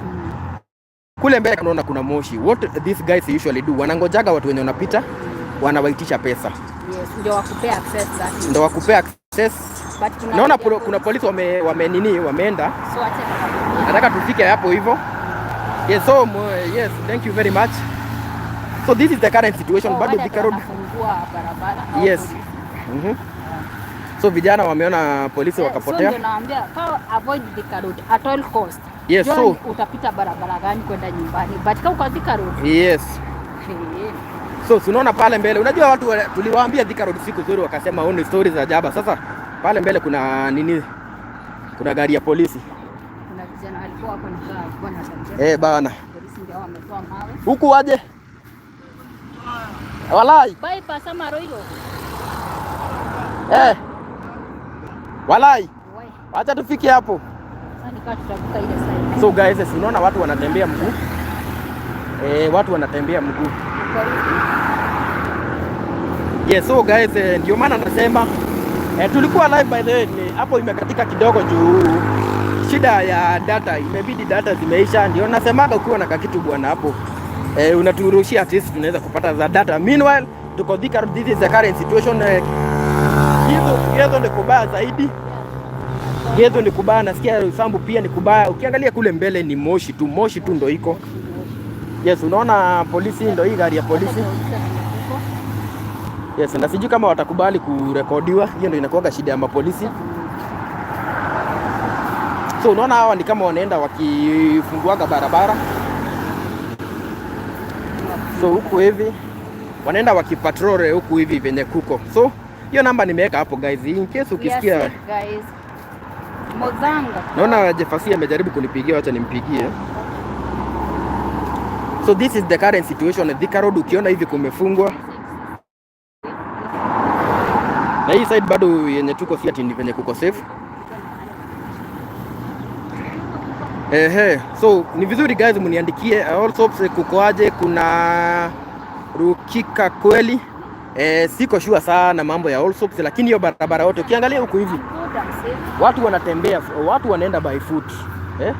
Kule mbele unaona kuna moshi. What these guys usually do, wanangojaga watu wenye wanapita, wanawaitisha pesa. Yes, ndio wakupea access that. Ndio wakupea access. But kuna Naona gari ya kuna polisi. polisi wame nini wameenda. So acha tutampigia. Nataka tufike hapo hivyo. Yes, so yes, thank you very much. So this is the current situation. Oh, Bado wale Thika Road. wanafungua barabara au Yes. polisi. So vijana wameona polisi wakapotea. So ndio naambia kama avoid Thika Road at all cost. Yes, Jua utapita barabara gani kwenda nyumbani. But kama uko Thika Road, So si unaona pale mbele, unajua watu tuliwaambia Thika Road siku nzuri, wakasema oh, ni stories za jaba. Sasa pale mbele kuna nini? Kuna gari ya polisi. Kuna vijana walikuwa hapo nikaa walikuwa wanatembea. Bana. Polisi ndio wametoa mawe. Huku waje? Walai. Bypass ama Royal. Walai. Wai. Acha tufike hapo. Sasa nikaa tutavuka ile side. So guys, si unaona watu wanatembea mguu? Watu wanatembea mguu. Uko hivi. Yes, so guys, ndio maana nasema tulikuwa live by the way, hapo imekatika kidogo juu shida ya data, imebidi data zimeisha. Ndio nasemaga ukiwa na kakitu bwana hapo unaturushia, at least tunaweza kupata za data. Meanwhile tuko Thika Road, this is the current situation. Hizo ni kubaya zaidi. Githu ni kubaya, nasikia Roysambu pia ni kubaya. Ukiangalia kule mbele ni moshi tu, moshi tu ndo iko. Yes, unaona polisi, ndo hii gari ya polisi. Yes, na sijui kama watakubali kurekodiwa. Hiyo ndio inakuwaga shida ya mapolisi. So unaona hawa ni kama wanaenda wakifunguaga barabara. So huku hivi wanaenda wakipatrol huku hivi venye kuko. So hiyo namba nimeweka hapo, guys, in case ukisikia. We are safe, guys. Mozanga. Naona Jefasi amejaribu kunipigia, wacha nimpigie. So this is the current situation at Thika Road. Ukiona hivi kumefungwa, na hii side bado yenye tuko si ati ni venye kuko safe. Ehe, so ni vizuri guys mniandikie also kukoaje, kuna rukika kweli? Siko sure sana mambo ya Allsops, lakini hiyo barabara yote ukiangalia huku hivi I'm good, Watu wanatembea, watu wanaenda by foot. Eh?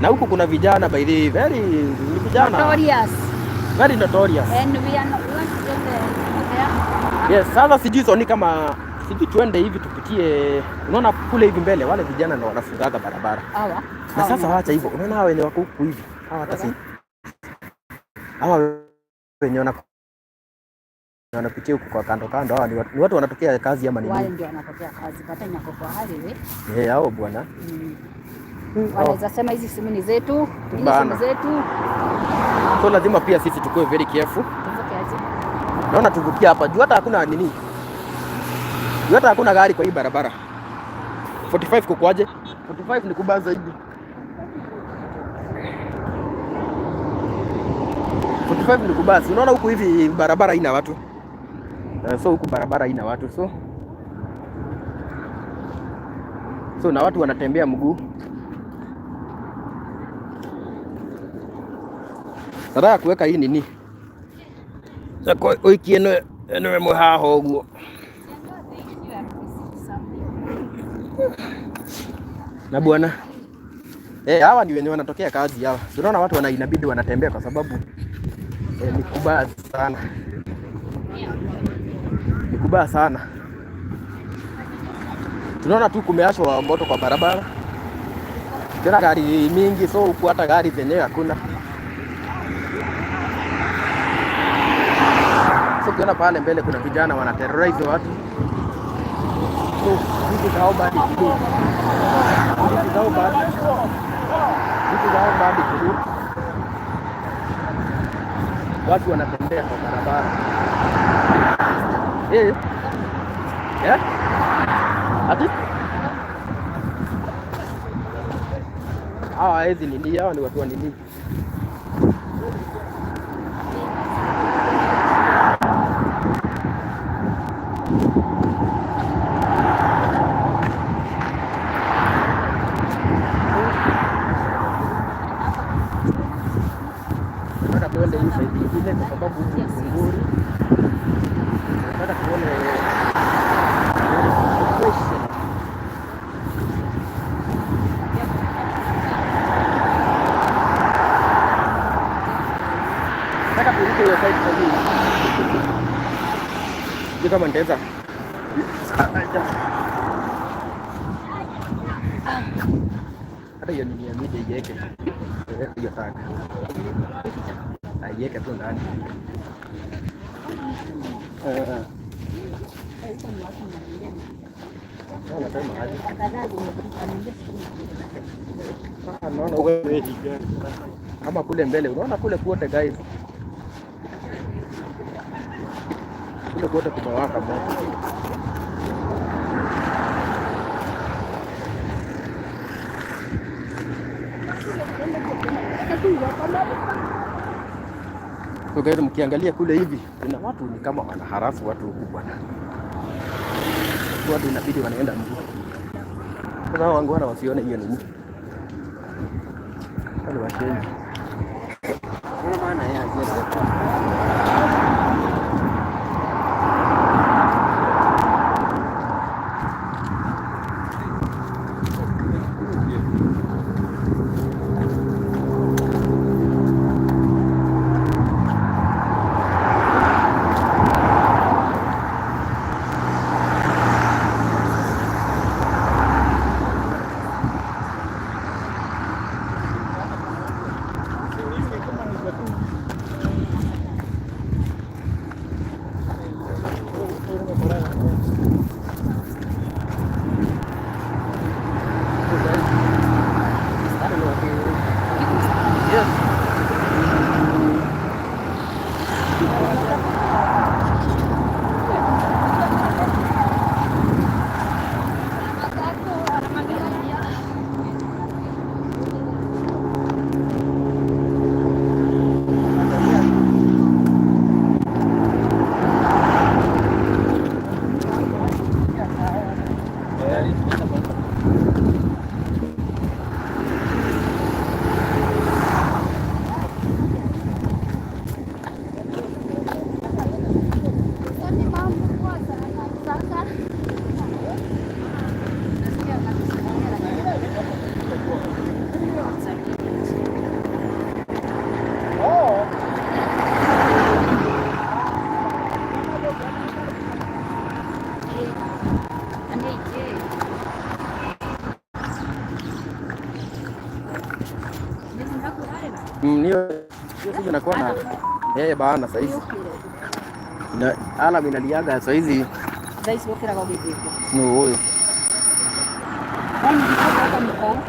Na huku kuna vijana, by the way, very ni vijana Notorious. Very notorious. And we are not, we want to get there. Yes, sasa sijui soni kama sijui tuende hivi tupitie, unaona kule hivi mbele wale vijana ndo wanafungaga barabara. Hawa. Na Hawa sasa ni- wacha hivyo, unaona hawa wenye wako huku hivi, hawa hata si hawa wenye wanapitia huku kwa kando kando, hawa ni watu wanatokea kazi ama ni Wale nini? ndio wanatokea kazi, but nyako kwa highway. Eh, hao bwana. Wanaweza sema hizi simu ni zetu, hizi Bana. simu zetu. So lazima pia sisi tukue very careful. Tuvuke aje? Naona tuvukia hapa juu hata hakuna nini. Juu hata hakuna gari kwa hii barabara. 45 kukuaje? 45 ni kubaya zaidi. 45 ni kubaya. Si unaona huku hivi barabara haina watu. So huku barabara haina watu, so na watu wanatembea mguu. Nataka kuweka hii nini ũikie ĩno ĩmwe haha ũguo na bwana eh, hawa ni wenye wanatokea kazi hawa. Tunaona watu inabidi wanatembea kwa sababu ni kubaya sana, ni kubaya sana. Tunaona tu kumeashwa moto kwa barabara, tena gari mingi, so huku hata gari zenyewe hakuna. So ukiona pale mbele kuna vijana wana terrorize watu. So this is how bad it is. This is how bad. This is how bad it is. Watu wanatembea kwa barabara. Eh. Eh? Ati? Hawa hawezi nini, hawa ni watu wa nini? Nataka tuende hii side nyingine kwa sababu huku ni Kunguri. Nataka tuone situation. Nataka turuke hiyo side kwa juu. Sijui kama nitaweza. Hata hiyo nini ya media iweke. Iweke hiyo tag. Aiweke tu ndani. Eh, eh. Nasema aje? Ah, naona wewe kama kule mbele, unaona kule kote guys, kule kote kumewaka moto. So guys, mkiangalia kule hivi kuna watu ni kama wanaharass watu huku bwana. Watu inabidi wanaenda mguu. Sasa hao wangwana wasione hiyo nini. Wale washenzi. Maana yeye Yes. Hiyo hiyo simu inakuwa na eh bana saizi. Na alarm inaliaga saizi. Thaa ici ũkĩraga ũgĩthiĩ kũ? Ni huyu. Kwani mkitoka mko huku.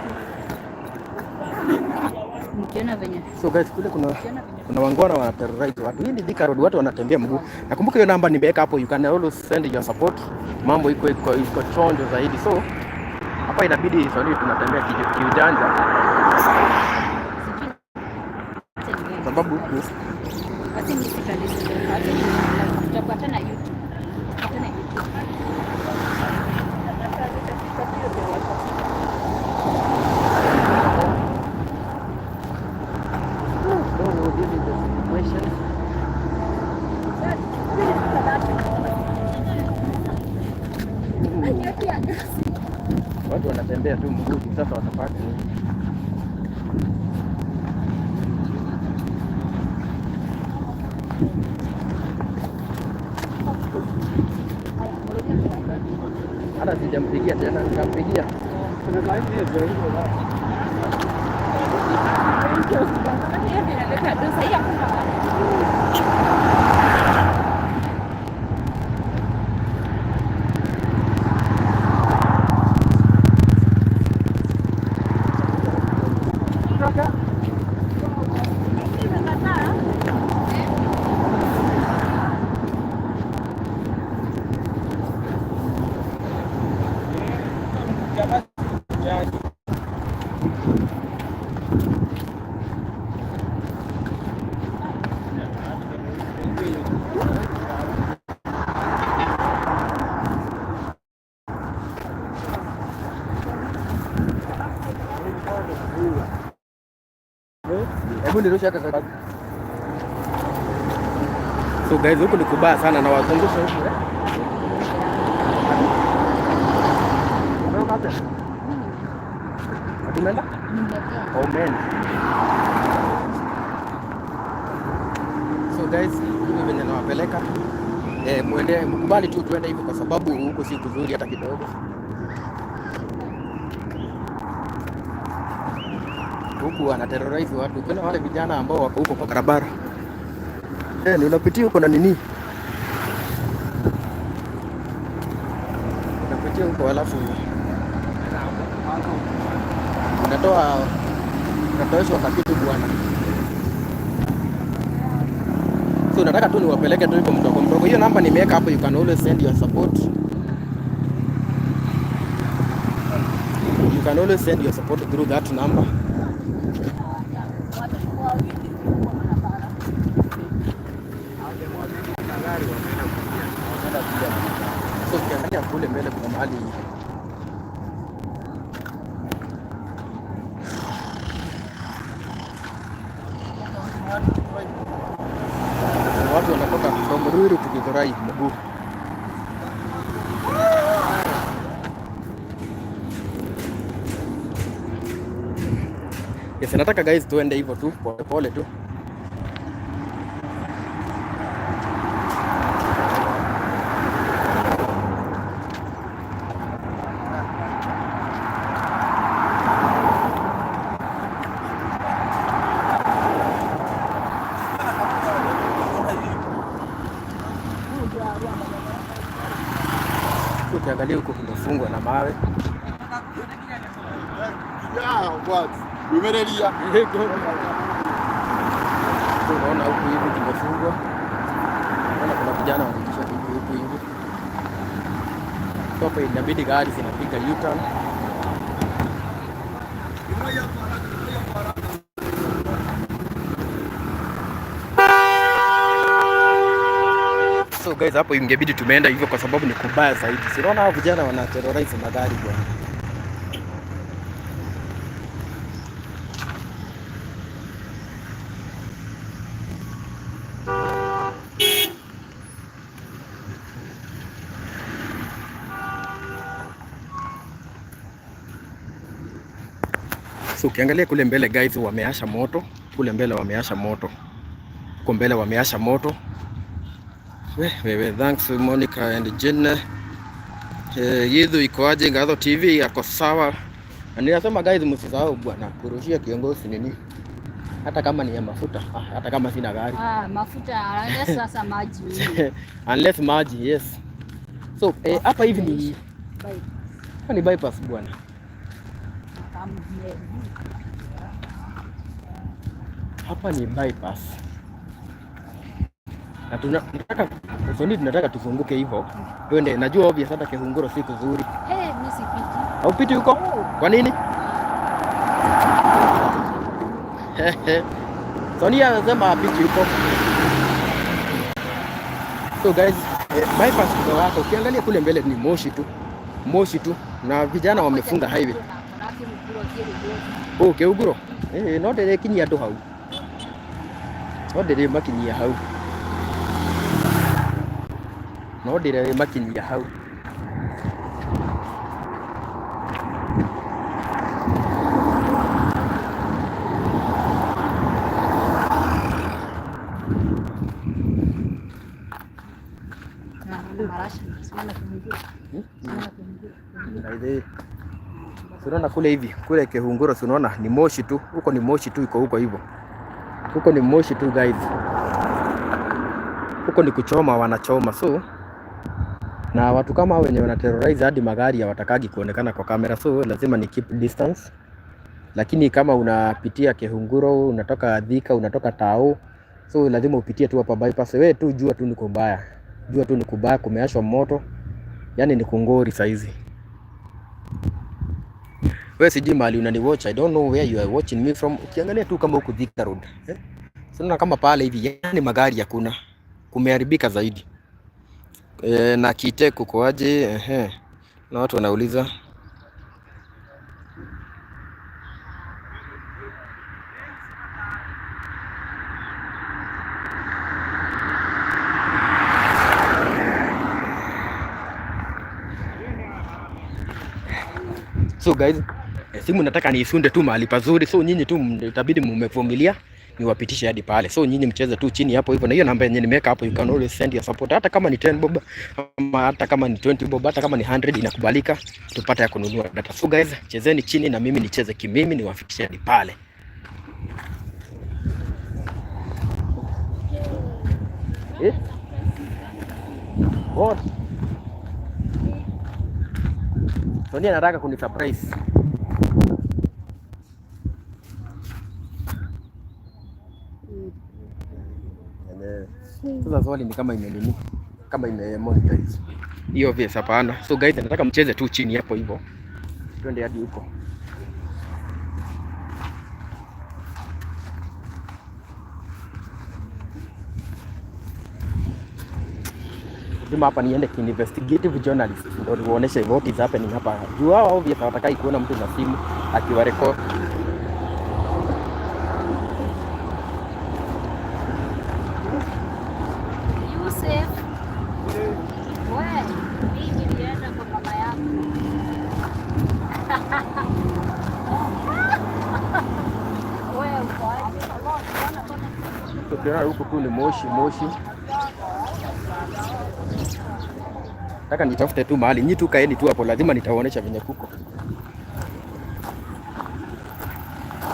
Mkiona venye So guys, kule kuna mkiona venye kuna wangwana wana terrorize watu. Hii ni Thika Road, watu wanatembea mguu. Nakumbuka hiyo namba nimeweka hapo, you can always send your support. Mambo iko chonjo zaidi. So hapa inabidi sorry, tunatembea kiujanja sijui acha niende. sababu huku Acha nisikalize. Acha ni tutapatana YouTube. Tutapatana YouTube. So this is the situation. Watu wanatembea tu mguu, sasa watapata nini? Hata sijampigia tena, nikampigia. Sahii hakuna watu. Hebu nirushe hata kaka. So guys, huku ni kubaya sana na wazungusha huku eh. Umeona hapa? Ati umeenda? Nimetoka. Oh man. So guys, hivi venye nawapeleka muende mkubali tu tuende hivyo kwa sababu huku si kuzuri hata kidogo. Huku wana terrorize watu. Kuna wale vijana ambao wako huko kwa barabara. Ni unapitia huko na nini? Unapitia huko alafu unatoeshwa kakitu bwana. So nataka tu niwapeleke tu hivyo mdogo mdogo. Hiyo namba nimeweka hapo, you can always send your support. You can always send your support through that number. So ukiangalia kule mbele kuna mahali watu wanatoka from Ruiru to Githurai mguu. Yes, nataka guys tuende hivyo tu pole pole tu. Ukiangalia huko kumefungwa na mawe. Yeah, what? Umerelia. Unaona huku hivi kimefungwa. Unaona kuna vijana wanaitisha vitu huku hivi. So hapa inabidi gari zinapiga U-turn. So guys, hapo ingebidi tumeenda hivyo kwa sababu ni kubaya zaidi. Si unaona hao vijana wana terrorize magari bwana. So ukiangalia kule mbele guys, wameasha moto kule mbele, wameasha moto huko mbele, wameasha moto. We, wewe, thanks Monica and Jane. Yidhu iko aje? Ngatho TV ako sawa. Na ninasema guys, msisahau bwana kurushia kiongozi nini. Hata kama ni ya mafuta, ah, hata kama sina gari. Ah, mafuta unless sasa maji. Unless maji, yes. So hapa hivi ni Bye. hapa ni bypass, bwana. Kama Hapa ni bypass. Na tunataka usoni, tunataka tuzunguke hivyo twende. Najua obvious hata Kihunguro si kuzuri. Hey, mimi sipiti. Haupiti huko? Kwa nini? Sonia anasema hapiti huko. So guys, bypass kumewaka. Ukiangalia kule mbele ni moshi tu, moshi tu, na vijana wamefunga highway. Oh, Keuguro. Eh, no ndĩrĩkinyia andũ hau. No ndĩrĩmakinyia hau. No ndĩrĩmakinyia hau. Marasha, simama Kihunguro. Simama Kihunguro. Na ile unaona kule hivi kule Kihunguro, si unaona ni moshi tu huko, ni moshi tu iko huko hivyo, huko ni moshi tu guys, huko ni kuchoma, wanachoma. So na watu kama hao wenye wanaterrorize hadi magari hawatakagi kuonekana kwa kamera, so lazima ni keep distance. Lakini kama unapitia Kihunguro, unatoka Thika, unatoka Tao, so lazima upitie tu hapa bypass. Wewe tu jua tu ni kubaya, jua tu ni kubaya, kumeashwa moto, yani ni kungori saizi. Wewe sijui mahali unani watch, I don't know where you are watching me from. Ukiangalia tu kama huku Thika Road, eh? Sina kama pale hivi, yani magari hakuna, kumeharibika zaidi. E, na Kite kukoaje? Ehe, na watu wanauliza. So guys, simu nataka niisunde tu mahali pazuri, so nyinyi tu itabidi mumevumilia niwapitishe hadi pale. So nyinyi mcheze tu chini hapo hivyo, na hiyo namba yenye nimeweka hapo, you can always send your support, hata kama ni 10 bob ama hata kama ni 20 bob, hata kama ni 100 inakubalika, tupate ya kununua data. So guys, chezeni chini na mimi nicheze kimimi, niwafikishe hadi pale. Eh? What? Sonia anataka kunisurprise. Enyewe. Sasa swali ni kama imenini, kama ime monetize hiyo obvious, hapana. So guys, nataka mcheze tu chini hapo hivyo, twende hadi huko. Lazima hapa niende investigative journalist ndio niwaoneshe what is happening hapa. Juu hao obvious hawatakai kuona mtu na simu akiwarecord. Yusuf. We, mimi nilienda kwa mama yangu. Wewe uko aje? Ukiona huku tu ni moshi moshi. Nataka nitafute tu mahali, nyi tu kaeni tu hapo, lazima nitawaonesha venye kuko.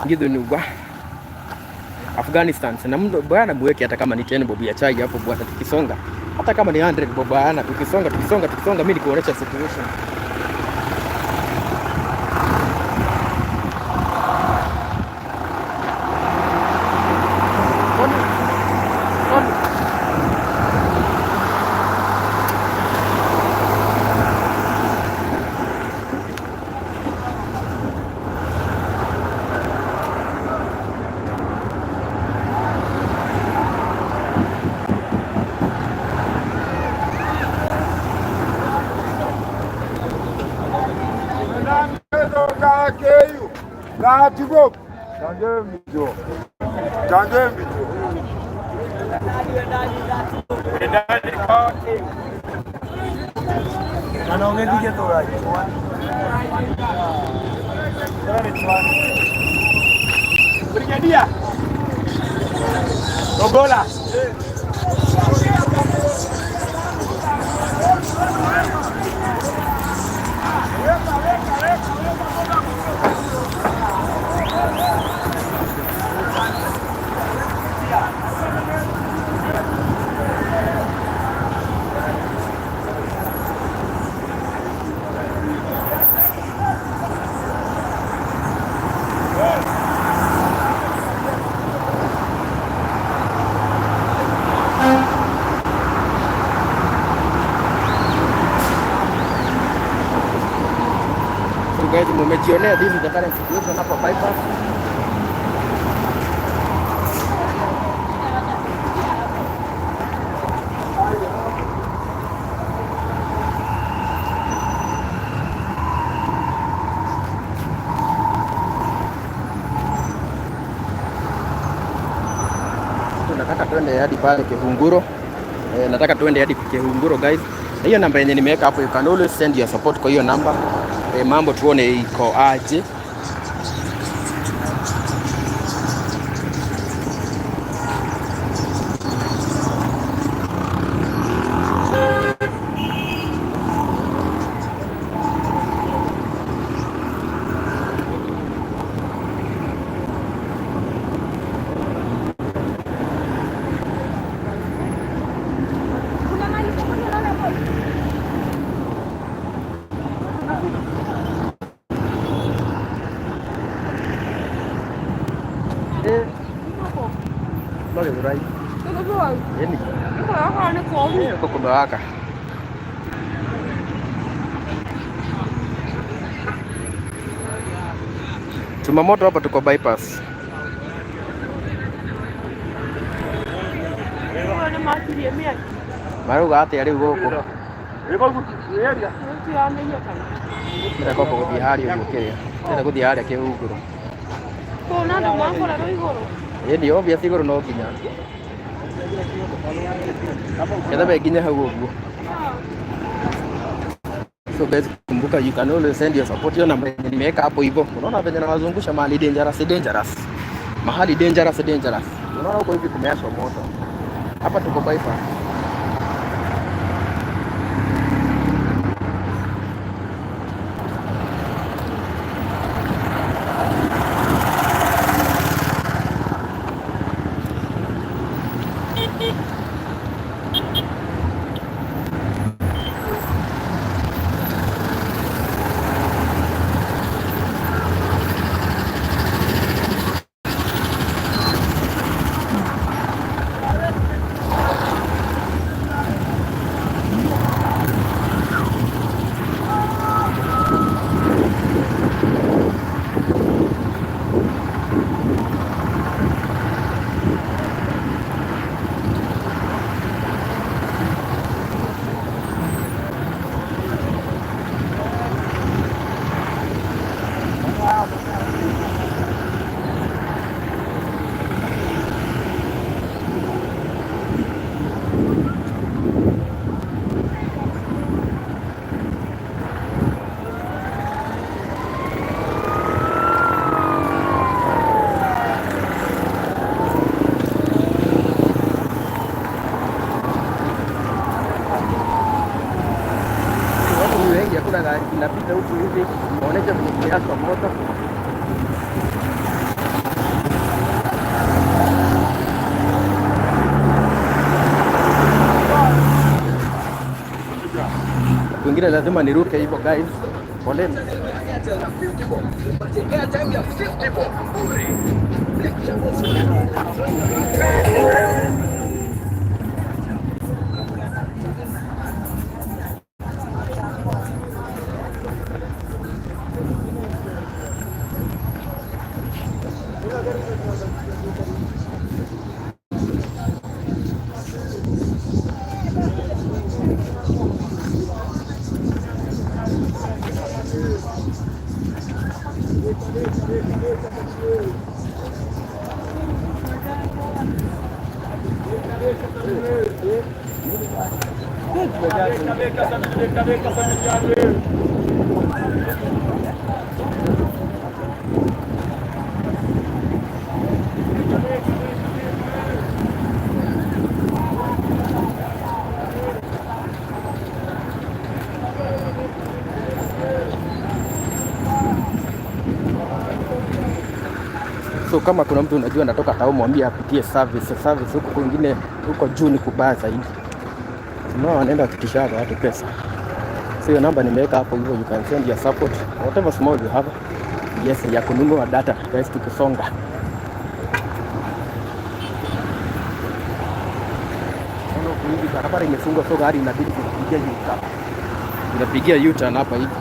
Ngidhu ni wa Afghanistan. Na mtu bwana muweke hata kama ni 10 bob ya chai hapo bwana, tukisonga. Hata kama ni 100 bob bwana, tukisonga tukisonga tukisonga, mimi nikuonesha situation. Sorry. Sorry. Keyu 30 bob. Tange mbijo. Tange mbijo. Brigadia. Dogola. Guys, mumejionea, this is the current situation hapa bypass. Tunataka twende hadi pale Kihunguro. Nataka tuende hadi Kihunguro, guys. Na hiyo namba yenye nimeweka hapo, you can always send your support kwa hiyo namba. Mambo tuone iko aje. Kuna mahali popote unaona boy? Lori right. Yaani huko kumewaka. Chumamoto hapa tuko bypass. Marauga atia riu guku? Ndĩrenda kwamba gũthiĩ harĩa ũguo kĩrĩa. Ndĩrenda gũthiĩ harĩa Kĩhunguro. Ĩni obvious igũrũ no nginya. Ketha be nginya hau ũguo. So guys, kumbuka you can always send your support. Hiyo namba yenye nimeweka hapo hivyo. Unaona venye nawazungusha mahali dangerous dangerous. Mahali dangerous dangerous. Unaona huko hivi kumeashwa moto. Hapa tuko bypass. Watu ni wengi, hakuna gari inapita huku hivi. Maonyesha venye kumeashwa moto. Kwingine lazima niruke hivyo, guys. Poleni. So kama kuna mtu unajua anatoka tao, mwambie apitie service. Service huko kwingine huko juu ni kubaya zaidi. Unaona wanaenda wakitishaga watu pesa. So hiyo namba nimeweka hapo hivyo, you can send your support, whatever small you have. Yes, ya kununua data guys, tukisonga. Naona huku hivi barabara imefungwa, so gari inabidi kupigia U-turn. Inapigia U-turn hapa hivi.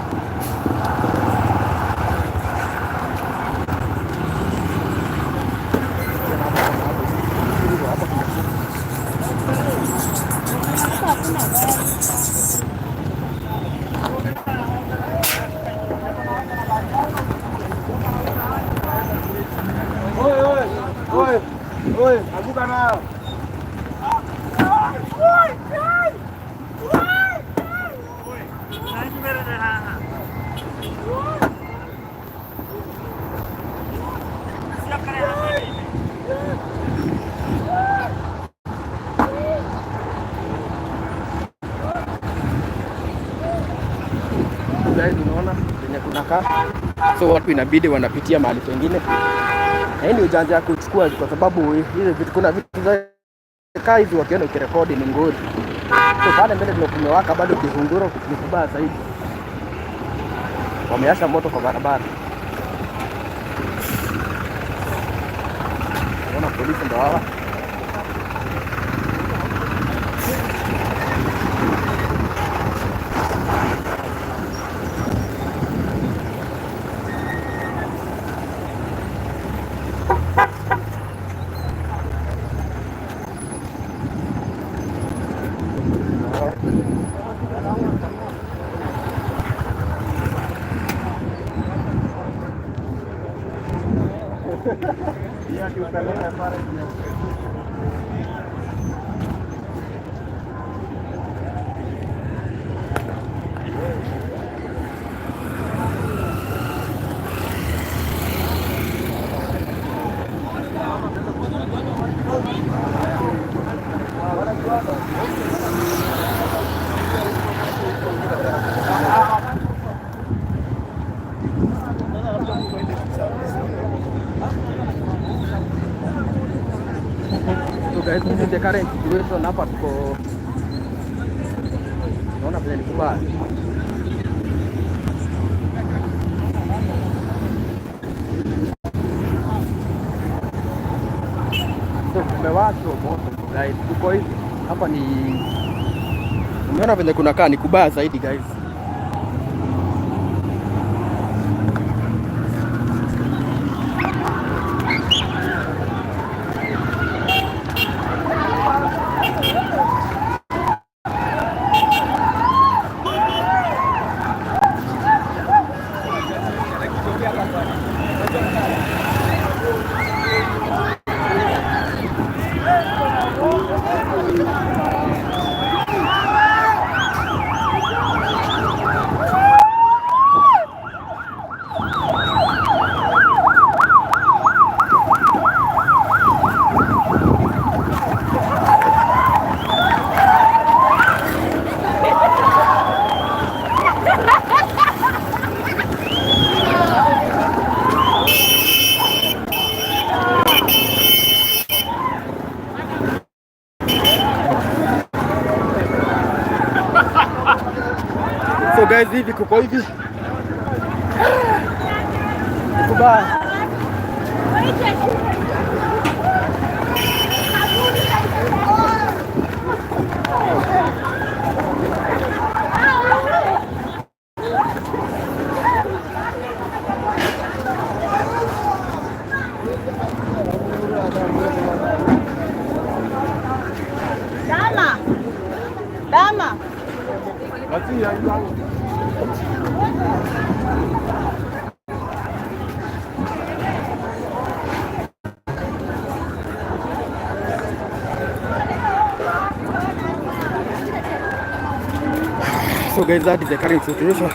Oi, oi, oi, oi, anguka nayo. Guys, unaona venye kunakaa, so watu inabidi wanapitia mahali pengine, na hii ni ujanja ya kuchukua, kwa sababu hizi vitu, kuna vitu za kaa hizi wakiona ukirekodi ni ngori. So pale mbele ndio kumewaka bado, kihunguro ni kubaya zaidi, wameasha moto kwa barabara. Naona polisi ndo hawa. So guys, this is the current situation hapa tuko, naona vile ni kubaya. So kumewashwa moto guys, tuko hivi hapa ni, umeona vile kunakaa ni kubaya zaidi guys. So guys, hivi kuko hivi ni kubaya. Dama. Dama. So guys, that is the current situation.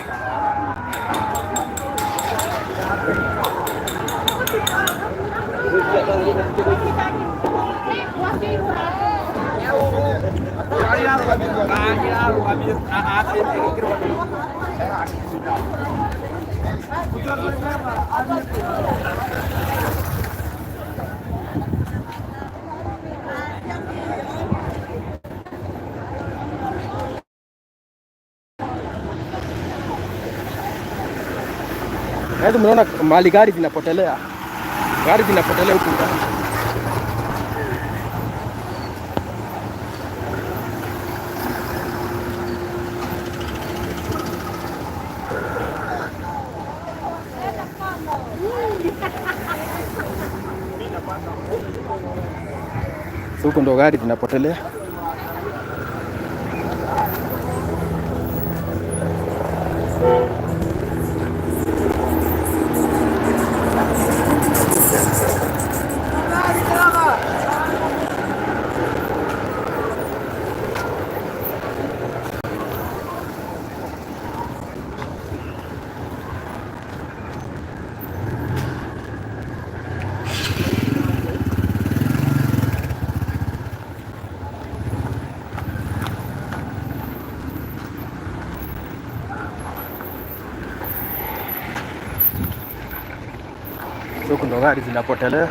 Guys, mnaona mahali gari zinapotelea, gari zinapotelea huku ndani. So huko ndo gari zinapotelea. So kuna gari zinapotelea.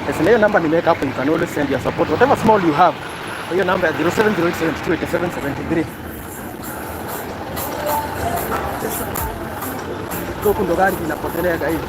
Yes, na hiyo namba nimeweka hapo, you can always send your support whatever small you have. Kwa hiyo namba ya 0708728773. So huku ndo gari zinapotelea guys.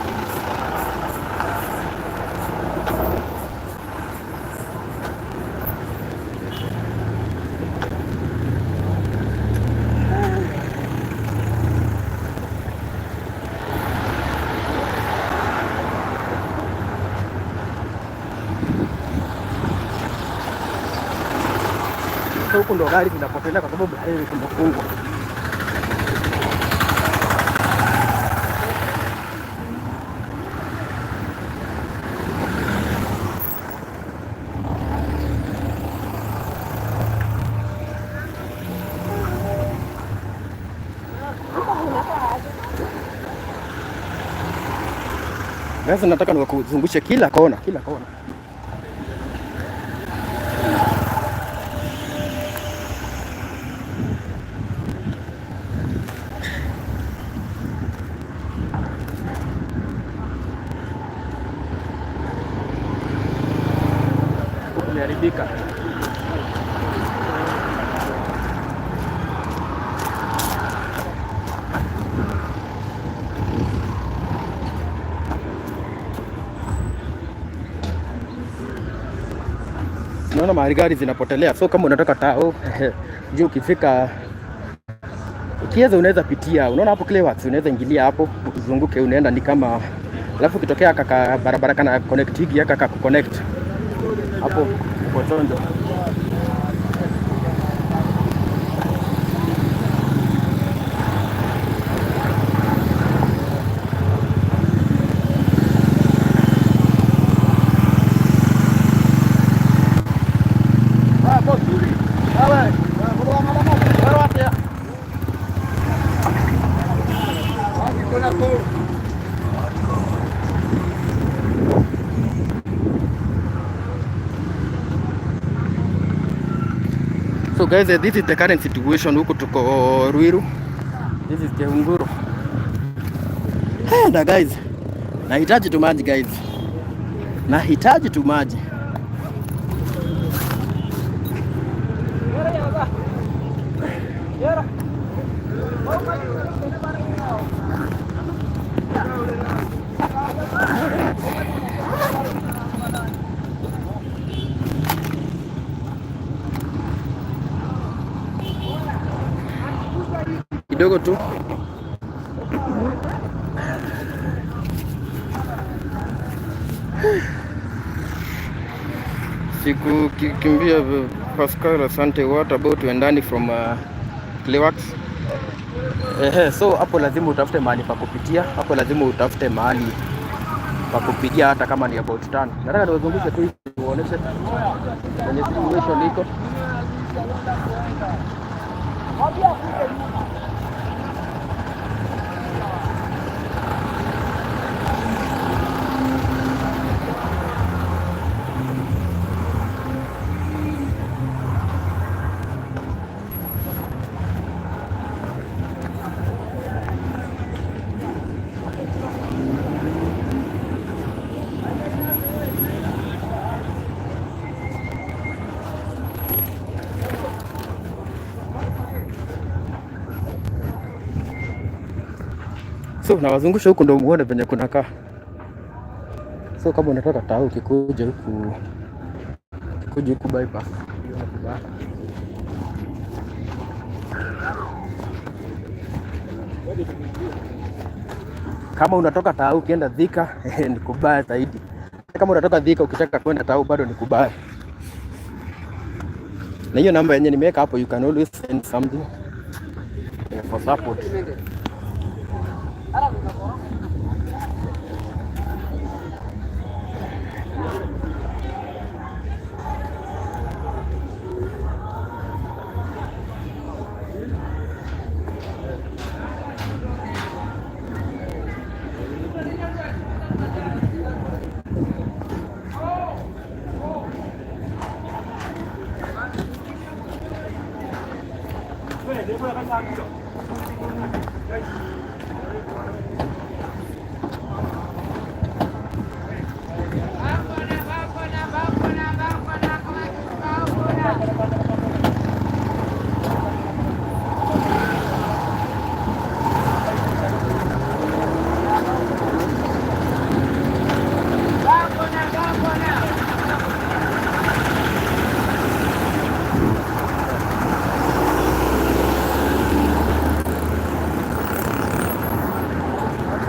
So huku ndo gari zinapotelea kwa sababu highway kumefungwa. Sasa nataka niwakuzungushe kila kona, kila kona. Huku kumeharibika. Naona mahali gari zinapotelea, so kama unatoka tao juu, ukifika ukiweza unaweza pitia, unaona hapo Clayworks, unaweza ingilia hapo uzunguke, unaenda ni kama, alafu ukitokea kaka barabara kana connect hiki aka ka connect hapo uko chonjo. So guys, this is the current situation huku tuko Ruiru. This is Kihunguro. Hey, na guys, nahitaji tu maji guys. Nahitaji tu maji. Kidogo tu. Siku kikimbia Pascal, asante. What about Wendani from Clayworks? Ehe, so hapo lazima utafute mahali pa kupitia, hapo lazima utafute mahali pa kupitia hata kama ni about tano. Nataka niwazungushe tu hivi uoneshe kwenye situation iko. So nawazungusha huku ndo muone venye kunakaa. So kama unatoka tao ukikuja huku bypass, hiyo ni kubaya. Kama unatoka tao ukienda Thika ni kubaya zaidi. Kama unatoka Thika ukitaka kwenda tao bado ni kubaya. Na hiyo namba yenye nimeweka hapo, you can always send something for support.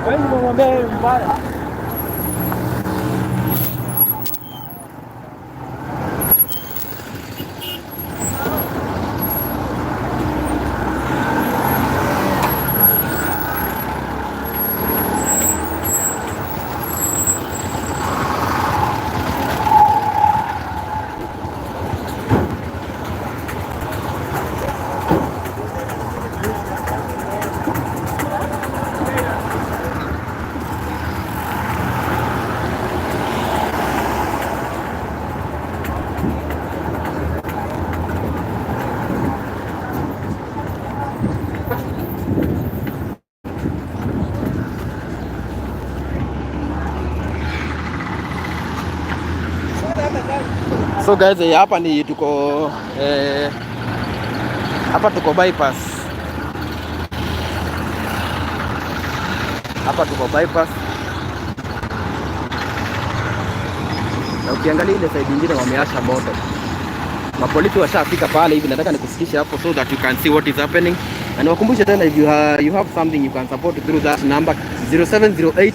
Wewe umemwambia yeye mbaya. So guys, hapa ni tuko hapa tuko bypass. Hapa tuko bypass. Na ukiangalia ile side nyingine wameasha moto. Mapolisi washafika pale hivi, nataka nikufikishe hapo so that you can see what is happening. Na niwakumbushe tena, if you have something you can support through that number 0708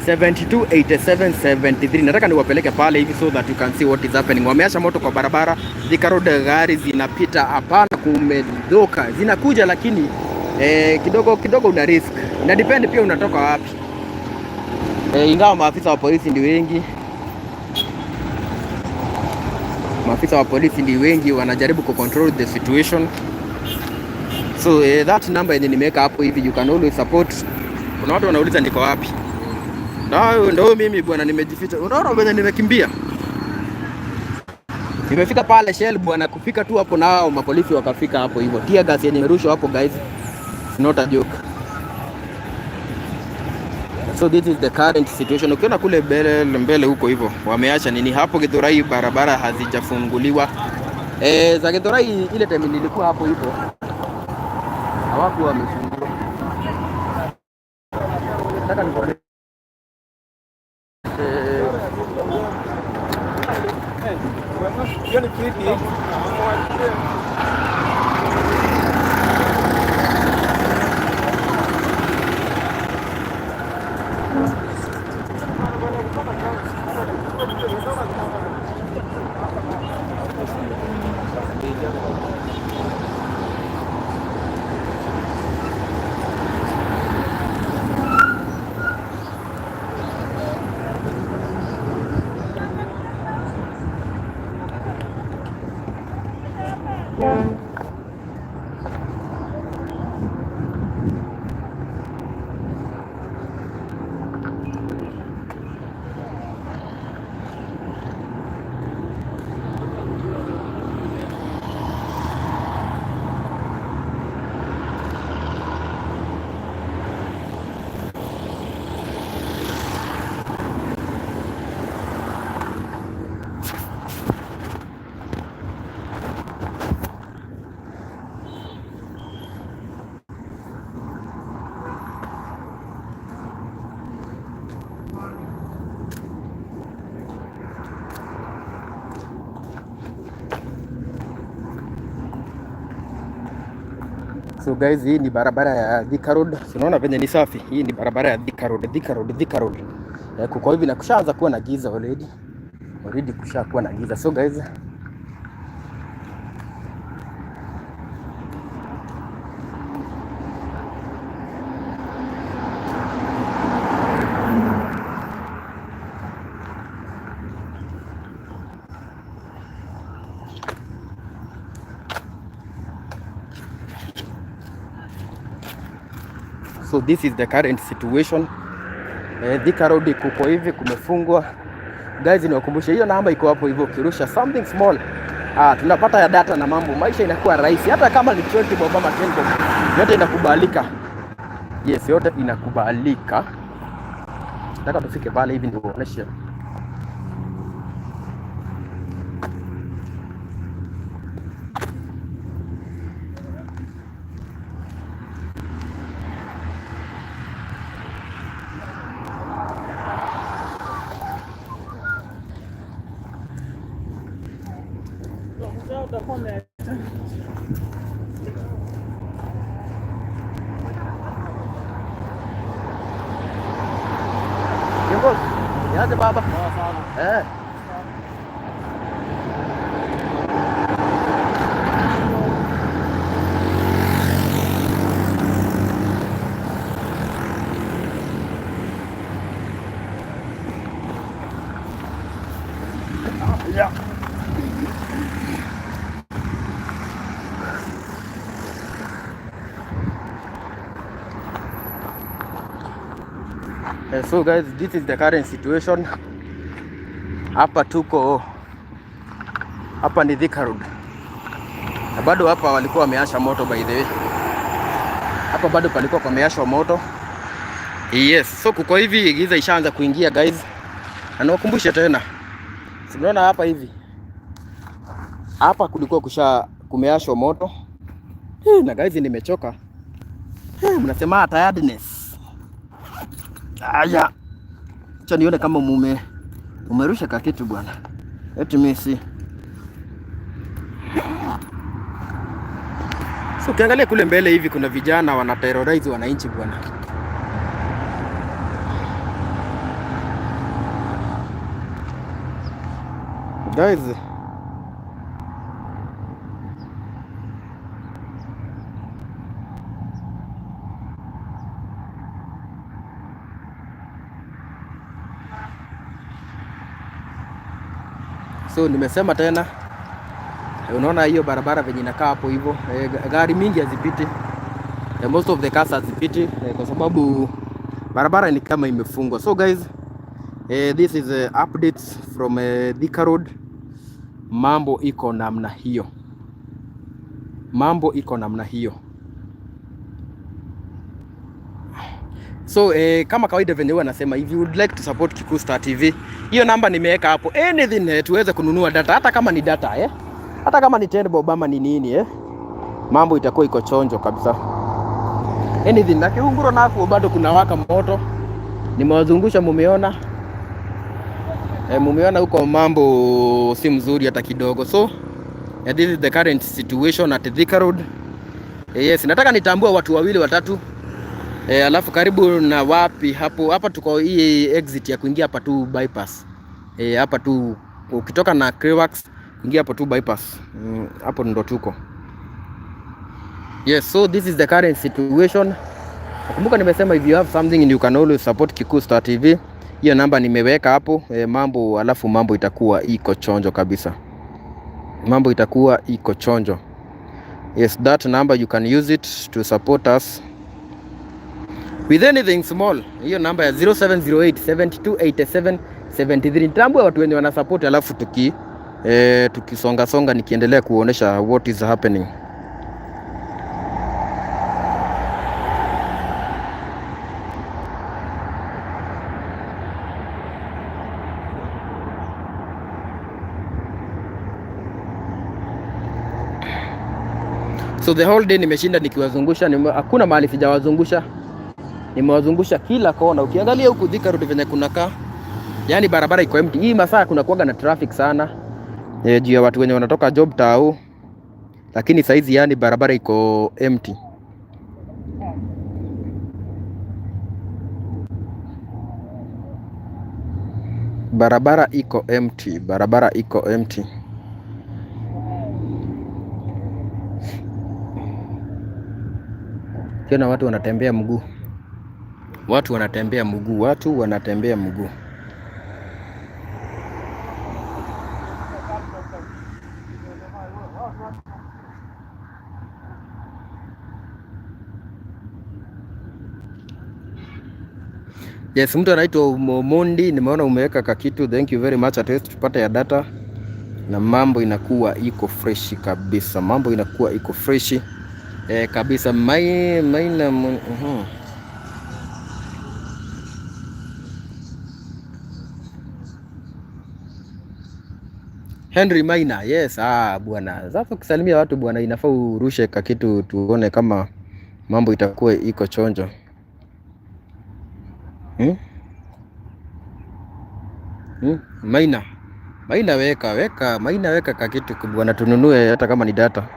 728773. Nataka niwapeleke pale hivi so that you can see what is happening. Wameasha moto kwa barabara Thika Road, gari zinapita, hapana kumedhoka, zinakuja lakini kidogo kidogo una risk. Ina depend pia unatoka wapi. Ingawa maafisa wa polisi ndi wengi, maafisa wa polisi ndi wengi wanajaribu ku control the situation. So that number yenye nimeweka hapo hivi you can always support. Kuna watu wanauliza niko wapi. Ndio mimi bwana, nimejificha. Unaona venye nimekimbia. Nimefika pale Shell bwana, kufika tu hapo nao mapolisi wakafika hapo hivyo. Tear gas yenye imerushwa hapo guys, it's not a joke. So this is the current situation. Ukiona kule mbele mbele huko hivyo wameacha nini hapo Githurai, barabara hazijafunguliwa. Za Githurai ile time nilikuwa hapo hivyo hawakuwa wamefungua. Nataka nikuone Hiyo ni creepy. So guys, hii ni barabara ya Thika Road. So unaona venye ni safi. Hii ni barabara ya Thika Road, Thika Road, Thika Road. Kuko hivi na kushaanza kuwa na giza already. Already kushakuwa na giza. So guys, so this is the current situation. Thika Road kuko hivi kumefungwa. Guys, niwakumbushe hiyo namba iko hapo hivyo, ukirusha something small, tunapata ya data na mambo, maisha inakuwa rahisi. Hata kama ni 20 bob ama 10 bob, yote inakubalika. Yes, yote inakubalika. Nataka tufike pale hivi nikuoneshe. Kiongozi, niaje baba? Poa sana. Eh. Yeah. So guys, this is the current situation. Hapa tuko hapa ni Thika Road. Na bado hapa walikuwa wameasha moto, by the way. Hapa bado palikuwa pameashwa moto. Yes, so kuko hivi giza ishaanza kuingia, guys. Na niwakumbushe tena. Si mnaona hapa hivi? Hapa kulikuwa kusha kumeashwa moto. Na guys, nimechoka. Mnasema tiredness. Aya. Acha nione kama umerusha kakitu, bwana. Let me see. So ukiangalia kule mbele hivi kuna vijana wana terrorize wananchi, bwana. Guys, so nimesema tena, unaona hiyo barabara venye inakaa hapo hivyo, gari mingi hazipiti. Most of the cars hazipiti kwa sababu barabara ni kama imefungwa. So guys, this is updates from Thika Road. Mambo iko namna hiyo, mambo iko namna hiyo. So kama kawaida venye huwa nasema, if you would like to support Kikuyu Star TV, hiyo namba nimeweka hapo. Anything tuweze kununua data, hata kama ni data eh, hata kama ni 10 bob ama ni nini eh, mambo itakuwa iko chonjo kabisa. Anything. Na Kiunguro nako bado kuna waka moto, nimewazungusha, mumeona mumeona huko mambo si mzuri hata kidogo. So this is the current situation at Thika Road. Yes, nataka nitambue watu wawili watatu. Alafu karibu na wapi hapo, hapa tuko hii exit ya kuingia hapa tu bypass. Hapa tu ukitoka na Clayworks kuingia hapo tu bypass. Hapo ndo tuko. Yes, so this is the current situation. Nakumbuka nimesema if you have something you can always support Kikuyu Star TV. Hiyo namba nimeweka hapo mambo, alafu mambo itakuwa iko chonjo kabisa. Mambo itakuwa iko chonjo. Yes, that number you can use it to support us with anything small. Hiyo namba ya 0708 7287 73. Nitambue watu wenye wana support, alafu tukisonga songa nikiendelea kuonesha what is happening. So the whole day nimeshinda nikiwazungusha, hakuna mahali sijawazungusha. Nimewazungusha kila kona. Ukiangalia huku Thika Road venye kunakaa, yani barabara iko empty. Hii masaa kuna kuwaga na traffic sana juu ya watu wenye wanatoka job tao, lakini saizi yani barabara iko empty. Barabara iko empty, barabara iko empty. Tena watu wanatembea mguu, watu wanatembea mguu, watu wanatembea mguu. Yes, mtu anaitwa Momondi, nimeona umeweka kakitu. Thank you very much. At least tupate ya data na mambo inakuwa iko fresh kabisa, mambo inakuwa iko fresh kabisa. Mai maina Henry Maina, yes. Ah, bwana, sasa ukisalimia watu bwana, inafaa urushe kakitu tuone kama mambo itakuwa iko chonjo. Hmm? Hmm? Maina. Maina weka, weka, Maina weka kakitu bwana, tununue hata kama ni data.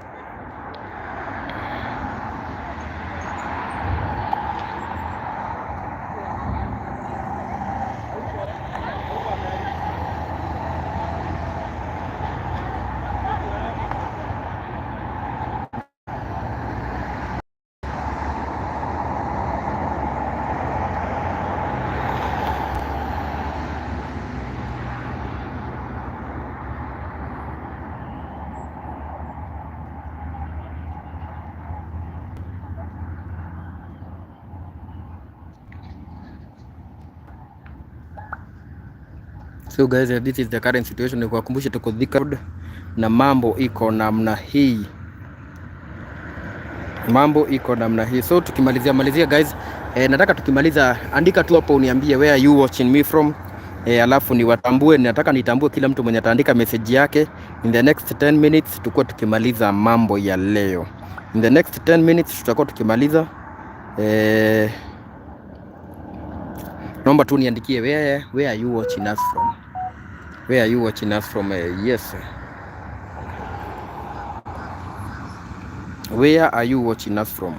So guys, this is the current situation. Nikuwakumbushe tuko Thika Road na mambo iko namna hii, mambo iko namna hii. So tukimalizia malizia guys, nataka tukimaliza, andika tu hapo uniambie where you watching me from. Alafu niwatambue, nataka nitambue kila mtu mwenye ataandika message yake. In the next 10 minutes tutakuwa tukimaliza mambo ya leo. In the next 10 minutes tutakuwa tukimaliza. Naomba tu niandikie where are you watching us from? Where are you watching us from? Yes. Where are you watching us from?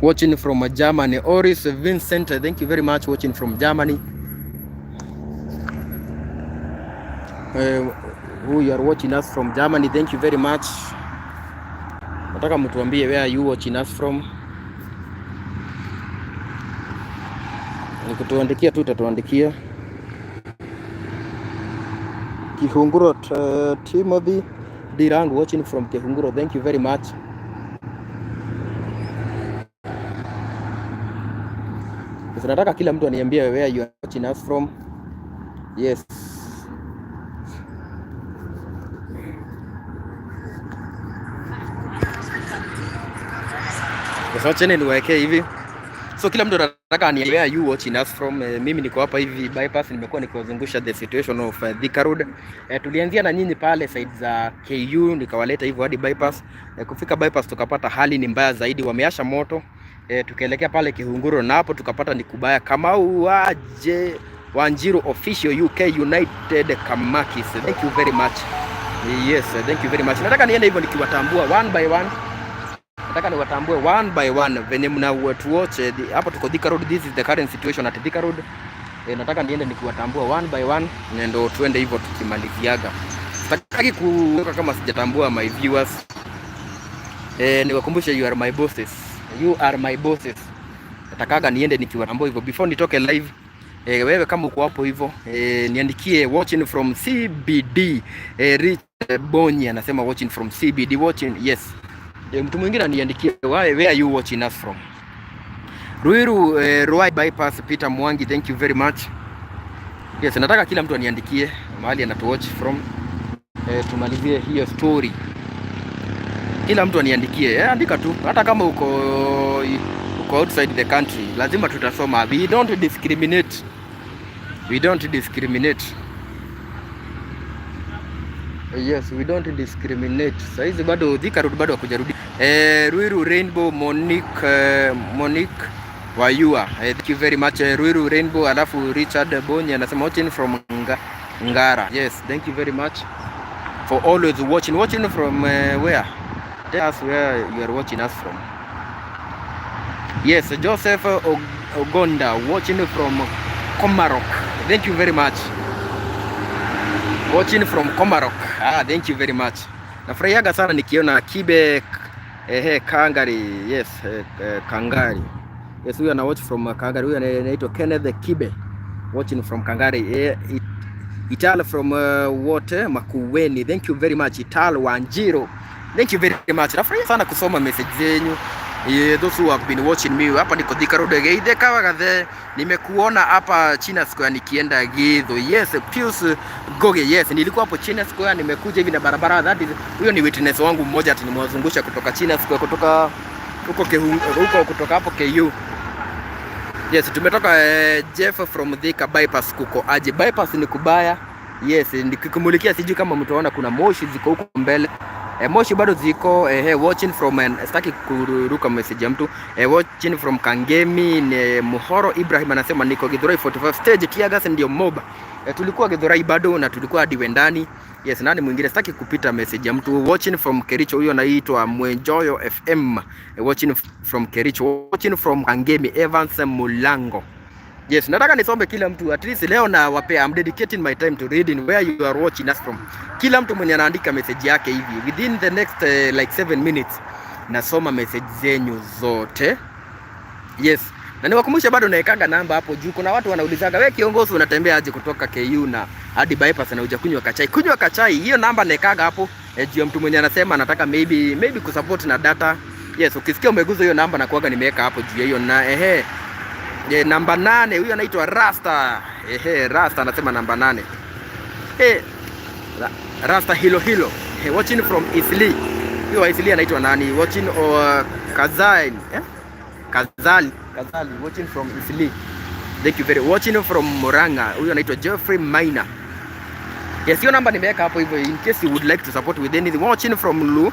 Watching from Germany. Oris Vincent, thank you very much, watching from Germany. Who you are watching us from Germany, thank you very much. Nataka mtuambie where are you watching us from. Nikutuandikia tu utatuandikia. Kihunguro, Timothy Dirang watching from Kihunguro, thank you very much. Yes, nataka kila mtu aniambie where you are watching us from. Yes. Sasa wacheni niwaekee hivi. So kila mtu anataka aniambie where you watching us from. Mimi niko hapa hivi bypass, nimekuwa nikiwazungusha the situation of Thika Road. Tulianzia na nyinyi pale side za KU, nikawaleta hivyo hadi bypass. Kufika bypass tukapata hali ni mbaya zaidi, wameasha moto. Tukaelekea pale Kihunguro na hapo tukapata ni kubaya. Kamau waje Wanjiru Official UK United Kamakis. Thank you very much. Yes, thank you very much. Nataka niende hivyo nikiwatambua one by one. Nataka niwatambue one by one venye mna watch hapa tuko Thika Road. This is the current situation at Thika Road. Nataka niende nikiwatambua one by one na ndo tuende hivyo tukimaliziaga. Sitaki kuweka kama sijatambua my viewers. Niwakumbushe you are my bosses. You are my bosses. Natakaga niende nikiwatambua hivyo before nitoke live. Wewe kama uko hapo hivyo, niandikie watching from CBD. Rich Bonyi anasema watching from CBD, watching, yes. Mtu mwingine aniandikie where are you watching us from? Ruiru, Ruai bypass, Peter Mwangi, thank you very much. Yes, nataka kila mtu aniandikie mahali anatuwatch from. Tumalizie hiyo story. Kila mtu aniandikie. Andika tu hata kama uko outside the country, lazima tutasoma. We don't discriminate. We don't discriminate. Yes, we don't discriminate. Saizi bado Thika Road bado hakujarudi. Ruiru Rainbow Monique Wayua. Thank you very much, Ruiru Rainbow. Alafu Richard Bonyi anasema watching from Ngara. Yes, thank you very much for always watching. Watching from where? Tell us where you are watching us from. Yes, Joseph Ogonda watching from Komarok. Thank you very much. Watching from Komarok. Ah, thank you very much. Nafurahiaga sana nikiona Kibe Kangari. Yes, Kangari. Yes, huyu ana watch from Kangari. Huyu anaitwa Kenneth Kibe watching from Kangari. Ital from wote Makueni. Thank you very much Ital Wanjiro. Thank you very much. Nafurahia sana kusoma message zenyu. Yeah, those who have been watching me hapa niko Thika Road Geithe Kawagathe, nimekuona hapa China Square nikienda Githu. Yes, Pius Goge, yes, nilikuwa hapo China Square, nimekuja hivi na barabara. That is, huyo ni witness wangu mmoja ati nimewazungusha kutoka China Square, kutoka huko huko kutoka hapo KU. Yes, tumetoka Jeff from Thika bypass kuko aje? Bypass ni kubaya. Yes, nikikumulikia sijui kama mtaona kuna moshi ziko huko mbele. Moshi bado ziko. Watching from sitaki kuruka message ya mtu. Watching from Kangemi ni Muhoro Ibrahim anasema niko Githurai 45 stage, tear gas ndio moba. Tulikuwa Githurai bado na tulikuwa hadi Wendani. Yes, nani mwingine, sitaki kupita message ya mtu. Watching from Kericho, huyo anaitwa Mwenjoyo FM. Watching from Kericho, watching from Kangemi Evans Mulango. Yes, nataka nisome kila mtu at least leo na wapea. I'm dedicating my time to reading where you are watching us from. Kila mtu mwenye anaandika message yake hivi within the next like 7 minutes nasoma message zenyu zote. Yes. Na niwakumbushe bado naekaga namba hapo juu. Kuna watu wanaulizaga, wewe kiongozi unatembea aje kutoka KU na hadi bypass na hujakunywa kachai? Kunywa kachai, hiyo namba naekaga hapo. Juu ya mtu mwenye anasema anataka maybe kusupport na data. Yes, ukisikia umeguza hiyo namba na kuaga nimeweka hapo juu ya hiyo na ehe. Namba 8 huyo anaitwa Rasta. Ehe, Rasta anasema namba 8. Rasta hilo hilo. Watching from Eastleigh. Huyo wa Eastleigh anaitwa nani? Watching or Kazali. Eh? Kazali. Kazali watching from Eastleigh. Thank you very watching from Murang'a. Huyo anaitwa Jeffrey Maina. Yes, hiyo namba nimeweka hapo hivyo in case you would like to support with anything. Watching from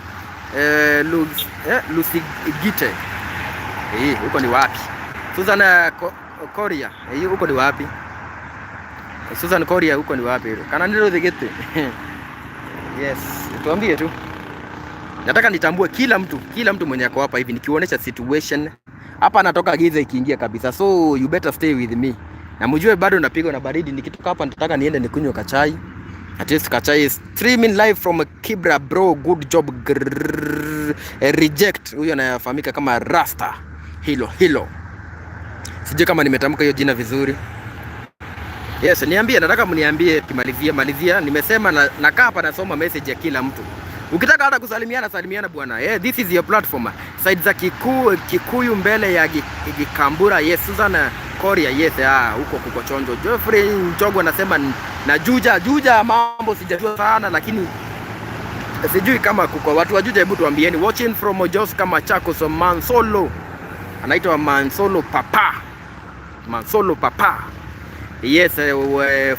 Lusigite. Huko ni wapi? Susan Korea. Huko ni wapi? Susan Korea huko ni wapi? Kana ndilo Thigete. Yes, tuambie tu. Nataka nitambue kila mtu mwenye ako hapa hivi nikionyesha situation. Hapa natoka giza ikiingia kabisa. So you better stay with me. Na mjue bado napigwa na baridi. Nikitoka hapa nataka niende nikunywe kachai. At least kachai. Streaming live from Kibra, bro. Good job. Grrr. Reject. Huyo anafahamika kama Rasta. Hilo hilo. Sijui kama nimetamka hiyo jina vizuri. Yes, niambie, nataka mniambie kimalizia malizia. Nimesema na nakaa hapa nasoma message ya kila mtu. Ukitaka hata kusalimiana salimiana bwana. This is your platform. Side za Kikuyu mbele ya Gikambura. Yes, Susan Korea. Yes, huko kuko chonjo. Geoffrey Njogo anasema na Juja, Juja mambo sijajua sana lakini sijui kama kuko watu wa Juja, hebu tuambieni. Watching from Jos kama Machakos Mansolo. Anaitwa Mansolo Papa. Mansolo Papa. Yes,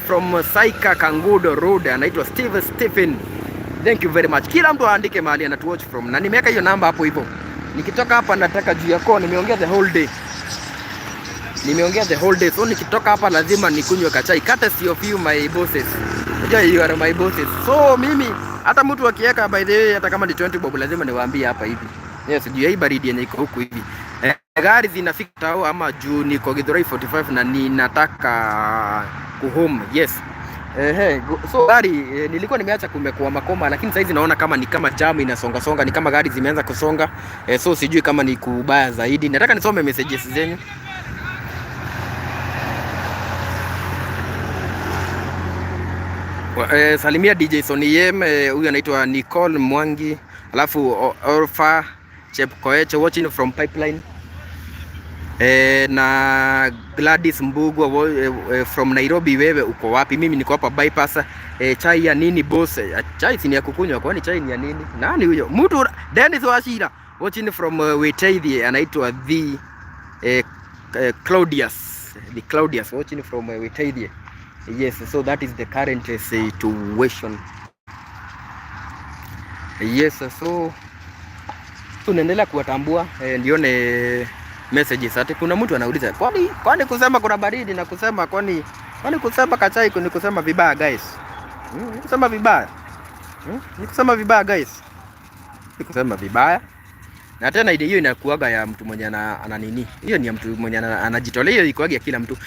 from Saika Kangudo Road anaitwa Steve Stephen. Thank you very much. Kila mtu aandike mahali anatuwatch from. Na nimeweka hiyo namba hapo hivyo. Nikitoka hapa nataka juu yako nimeongea the whole day. Nimeongea the whole day. So nikitoka hapa lazima nikunywe kachai. Courtesy of you, my bosses. Unajua you are my bosses. So mimi hata mtu akiweka, by the way, hata kama ni 20 bob lazima niwaambie hapa hivi. Yes, juu ya hii baridi yenye iko huku hivi. Gari zinafika tao ama juu niko Githurai 45 na ninataka kuhome. Yes. Ehe, so gari nilikuwa nimeacha kumekuwa makoma, lakini saizi naona kama ni kama jam inasonga songa, ni kama gari zimeanza kusonga. So sijui kama ni kubaya zaidi. Nataka nisome messages zenyu. Salimia DJ Sonny Yem, huyu anaitwa Nicole Mwangi, alafu Orfa Chepkoech watching from Pipeline. Na Gladys Mbugua from Nairobi. Wewe uko wapi? Mimi niko hapa bypass. Chai ya nini, boss? Chai si ni ya kukunywa, kwani chai ni ya nini? Nani huyo? Mtu Dennis Wachira watching from Witeithie, anaitwa the Claudius. The Claudius watching from Witeithie. Yes, so that is the current situation. Yes, so tunaendelea kuwatambua, ndione messages. Ati kuna mtu anauliza, kwani kusema kuna baridi na kusema kwani kusema kachai ni kusema vibaya, guys? Ni kusema vibaya? Ni kusema vibaya, guys? Ni kusema vibaya. Na tena ile hiyo inakuaga ya mtu mwenye ana nini? Hiyo ni ya mtu mwenye anajitolea, hiyo ikuaga ya kila mtu.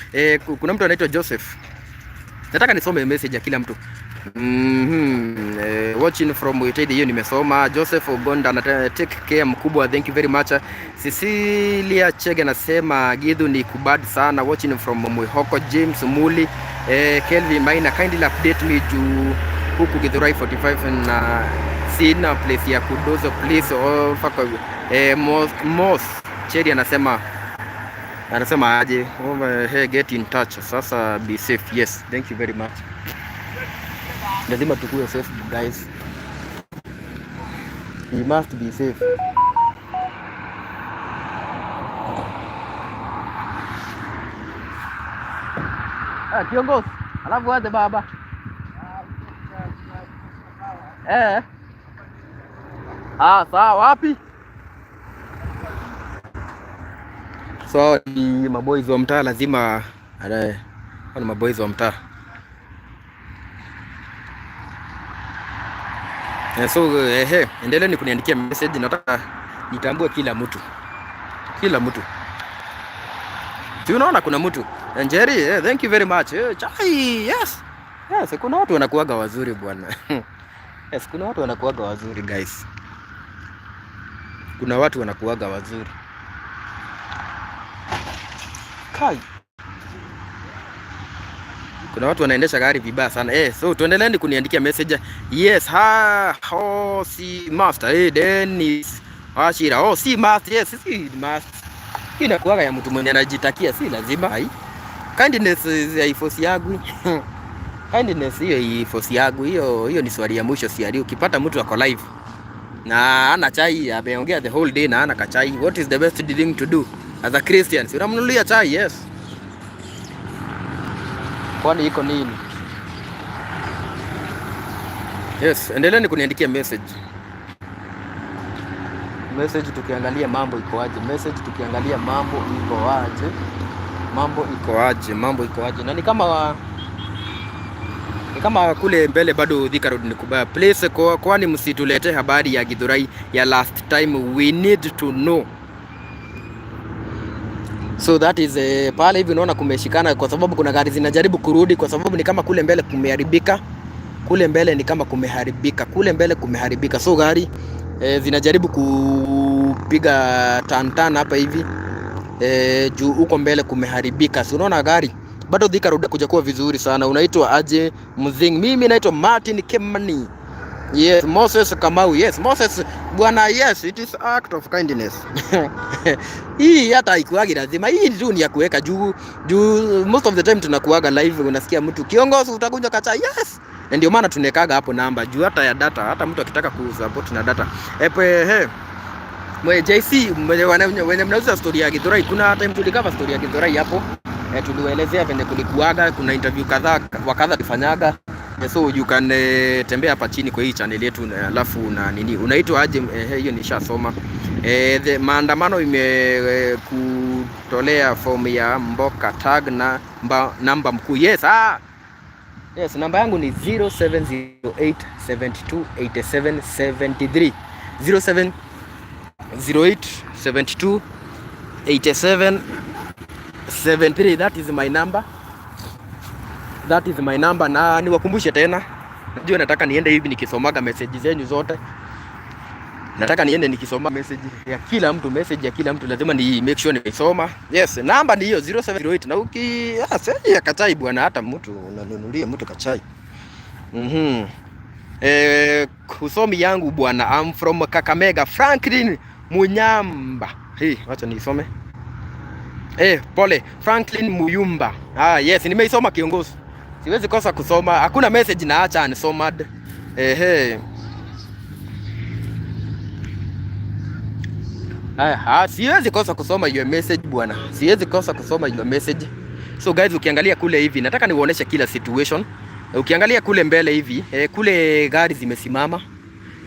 Kuna mtu anaitwa Joseph. Nataka nisome message ya kila mtu. Watching from Witeithie, hiyo nimesoma. Joseph Ogonda ana take care mkubwa, thank you very much. Cecilia Chege anasema Githu ni kubad sana, watching from Mwihoko. James Muli, Kelvin Maina, kindly update me juu huku Githurai 45 na sina place ya kudozo, please. Oh, Mos Cheri anasema aje? Oh, hey, get in touch. Sasa be safe. Yes, thank you very much. Lazima tukue safe, guys. We must be safe. Ah, kiongozi. Alafu aje baba? Eh. Ah, sawa, wapi? So ni maboys wa mtaa lazima ni maboys wa mtaa. So endeleeni kuniandikia message, nataka nitambue kila mtu. Kila mtu. Si unaona kuna mtu Njeri, thank you very much. Chai, yes. Yes, kuna watu wanakuaga wazuri bwana. Yes, kuna watu wanakuaga wazuri, guys. Kuna watu wanakuaga wazuri. Kai. Kuna watu wanaendesha gari vibaya sana. So tuendeleeni kuniandikia message. Yes, ha ho si master. Dennis Ashira. Oh, si master. Yes, si master. Hii inakuwaga ya mtu mwenye anajitakia, si lazima. Hai. Kindness haiforce yangu. Kindness hiyo haiforce yangu. Hiyo hiyo ni swali ya mwisho siari. Ukipata mtu ako live na ana chai, ameongea the whole day na ana kachai, what is the best thing to do as a Christian? Si unamnunulia chai? Yes. Kwani iko nini? Yes, endeleeni kuniandikia message. Message tukiangalia mambo iko aje. Message tukiangalia mambo iko aje. Mambo iko aje, mambo iko aje. Na ni kama kule mbele bado Thika Road ni kubaya. Please kwani msituletee habari ya Githurai ya last time, we need to know. So that is pale hivi unaona kumeshikana kwa sababu kuna gari zinajaribu kurudi kwa sababu ni kama kule mbele kumeharibika. Kule mbele ni kama kumeharibika. Kule mbele kumeharibika. So gari zinajaribu kupiga tantan hapa hivi juu huko mbele kumeharibika. Si unaona gari bado Thika Road kuja kuwa vizuri sana. Unaitwa aje Mzing? Mimi naitwa Martin Kemani. Yes, Moses Kamau. Yes, Moses bwana, yes, it is act of kindness. Hii hata haikuagi lazima. Hii tu ni ya kuweka juu juu most of the time tunakuaga live, unasikia mtu kiongozi, utakunywa kachai. Yes. Na ndio maana tunekaga hapo namba juu hata ya data, hata mtu akitaka kusupport na data. Epe he. Mwe JC mwenye wenye mnauza story ya Githurai, kuna time tulicover story ya Githurai hapo. Tuliwaelezea venye kulikuaga, kuna interview kadhaa wa kadha tulifanyaga. So you can tembea hapa chini kwa hii channel yetu alafu na nini unaitwa aje? Hiyo nishasoma. The maandamano ime kutolea fomu ya Mboka tag na namba mkuu. Yes, ah. Yes, namba yangu ni 0708 72 87 73. 0708 72 87 73. That is my number. That is my number na niwakumbushe tena. Najua nataka niende hivi nikisomaga message zenyu zote. Nataka niende nikisoma message ya kila mtu, message ya kila mtu lazima ni make sure nimesoma. Yes, namba ni hiyo 0708 na uki sasa ya kachai bwana, hata mtu unanunulia mtu kachai. Kusomi yangu bwana, I'm from Kakamega, Franklin Munyamba. Hey, wacha nisome. Pole, Franklin Muyumba. Ah, yes, nimeisoma kiongozi. Siwezi kosa kusoma. Hakuna message naacha unsomad. Ehe. Haya, siwezi kosa kusoma your message bwana. Siwezi kosa kusoma your message. So guys, ukiangalia kule hivi, nataka niuoneshe kila situation. Ukiangalia kule mbele hivi, kule gari zimesimama.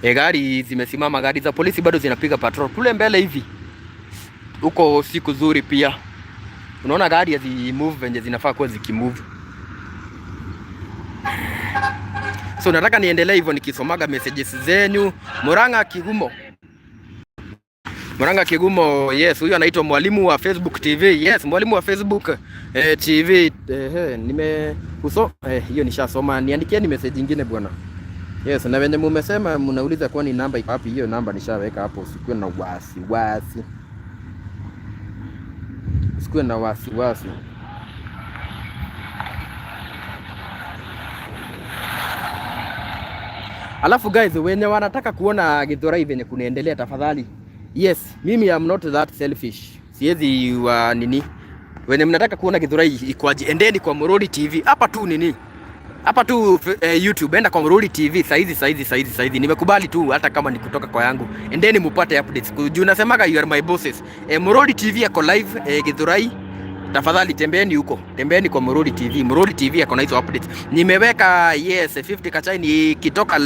Gari zimesimama, gari za polisi bado zinapiga patrol. Kule mbele hivi. Huko siku zuri pia. Unaona gari hazi move venye zinafaa kuwa zikimove. So nataka niendelee hivyo nikisomaga messages zenyu. Murang'a Kigumo. Murang'a Kigumo, yes, huyu anaitwa mwalimu wa Facebook TV. Yes, mwalimu wa Facebook TV. Nime uso hiyo nishasoma. Niandikieni message nyingine bwana. Yes, na wenye mumesema mnauliza kwani namba iko wapi? Hiyo namba nishaweka hapo, usikuwe na wasi wasi. Usikuwe na wasi wasi. Alafu guys, wenye wanataka kuona Githurai venye kunaendelea, tafadhali. Yes, mimi am not that selfish. Siwezi wa nini. Wenye mnataka kuona Githurai ikoaje, endeni kwa Murori TV. Hapa tu nini? Hapa tu YouTube, enda kwa Murori TV saizi saizi saizi saizi. Nimekubali tu hata kama ni kutoka kwa yangu. Endeni mupate updates. Juu nasemaga you are my bosses. Murori TV yako live Githurai. Tafadhali tembeeni huko. Tembeeni kwa Murori TV. Murori TV yako na hizo updates. Nimeweka yes 50 kachai nikitoka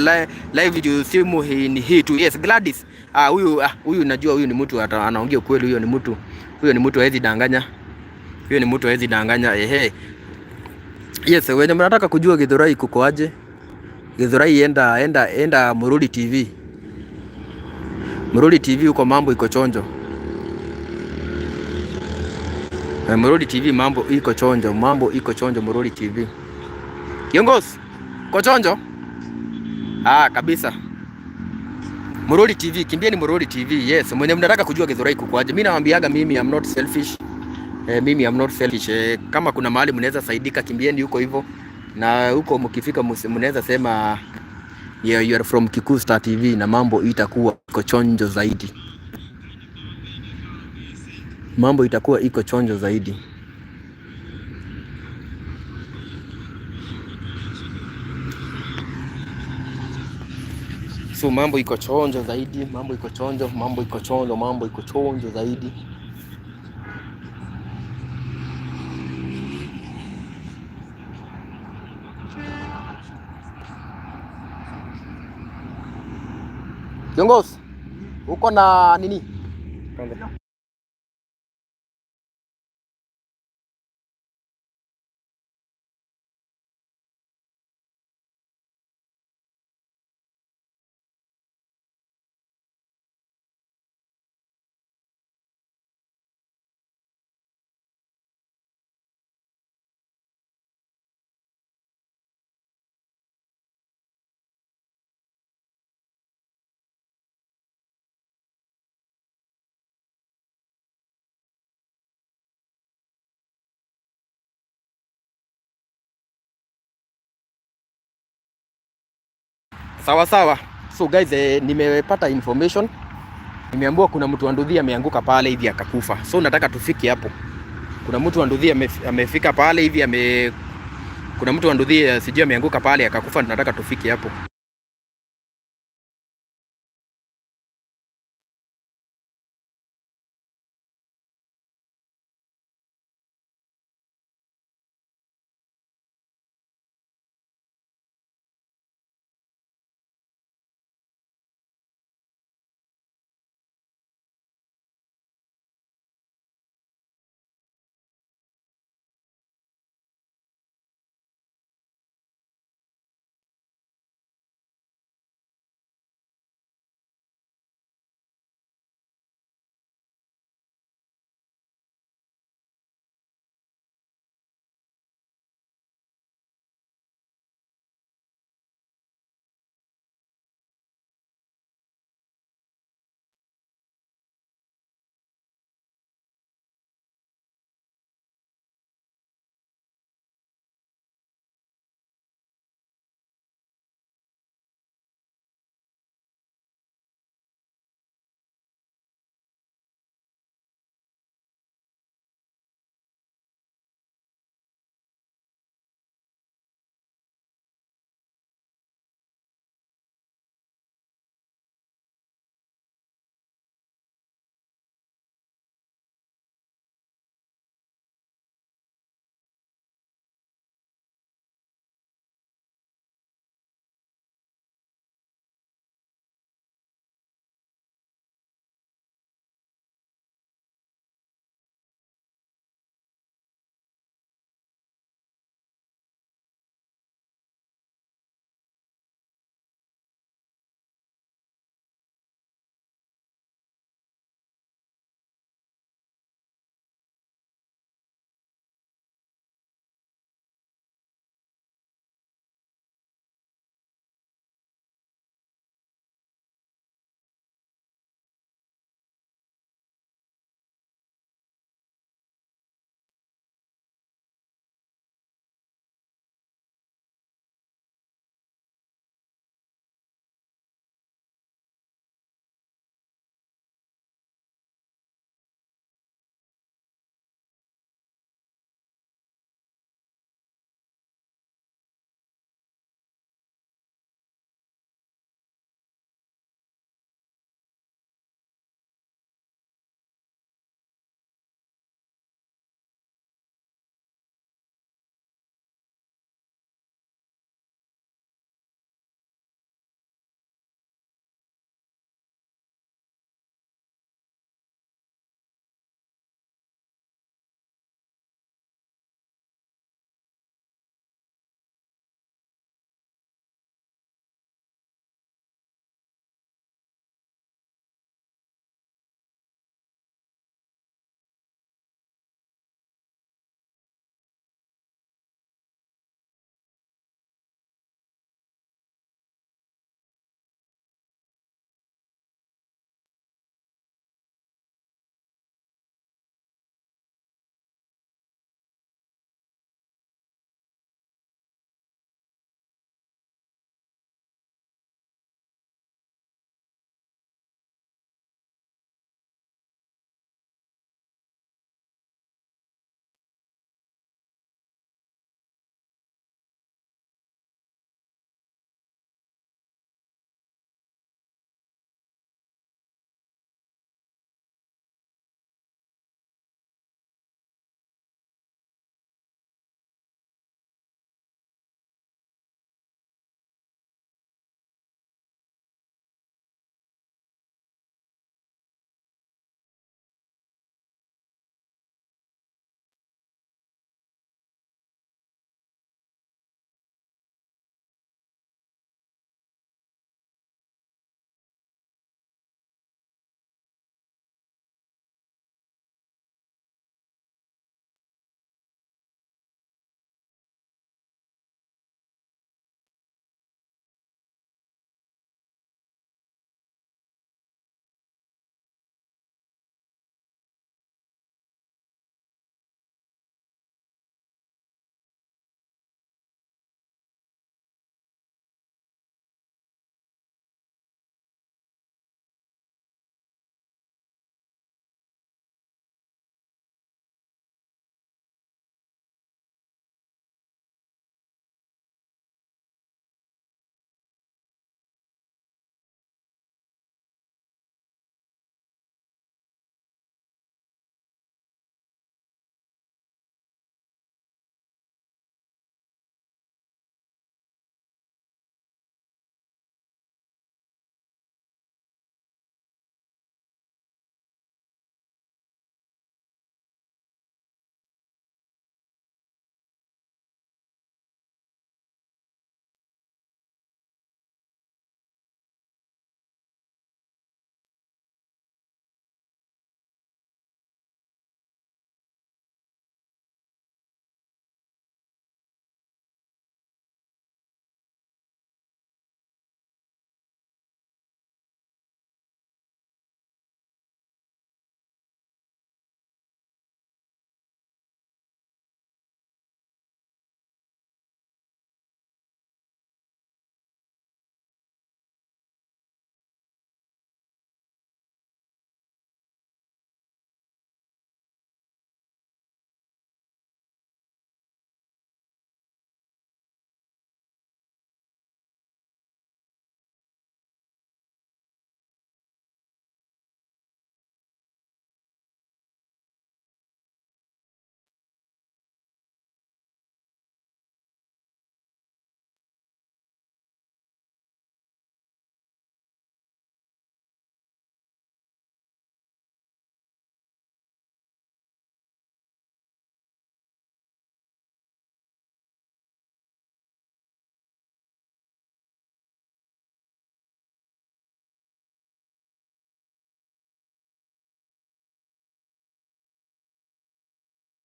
live juu simu hii ni hii tu. Yes, Gladys. Huyu najua huyu ni mtu anaongea ukweli, huyo ni mtu. Huyo ni mtu hawezi danganya. Huyo ni mtu hawezi danganya. Ehe. Yes, wenye mnataka kujua Githurai kuko aje? Githurai enda enda enda Murori TV. Murori TV huko mambo iko chonjo. Murori TV mambo iko chonjo, mambo iko chonjo Murori TV. Kiongozi, ko chonjo? Ah, kabisa. Murori TV, kimbieni Murori TV. Yes, mwenye mnataka kujua Githurai kuko aje. Mimi nawaambiaga mimi I'm not selfish. Mimi I'm not selfish. Kama kuna mahali mnaweza saidika, kimbieni huko hivyo. Na huko mkifika mnaweza sema, yeah, you are from Kikuyu Star TV na mambo itakuwa iko chonjo zaidi. Mambo itakuwa iko chonjo zaidi. So mambo iko chonjo zaidi, mambo iko chonjo, mambo iko chonjo, mambo iko chonjo zaidi. Kiongozi, uko na nini? Sawa sawa. So guys, nimepata information. Nimeambiwa kuna mtu wa nduthi ameanguka pale hivi akakufa. So nataka tufike hapo. Kuna mtu wa nduthi amefika pale hivi kuna mtu wa nduthi, sijui ameanguka pale akakufa, tunataka tufike hapo.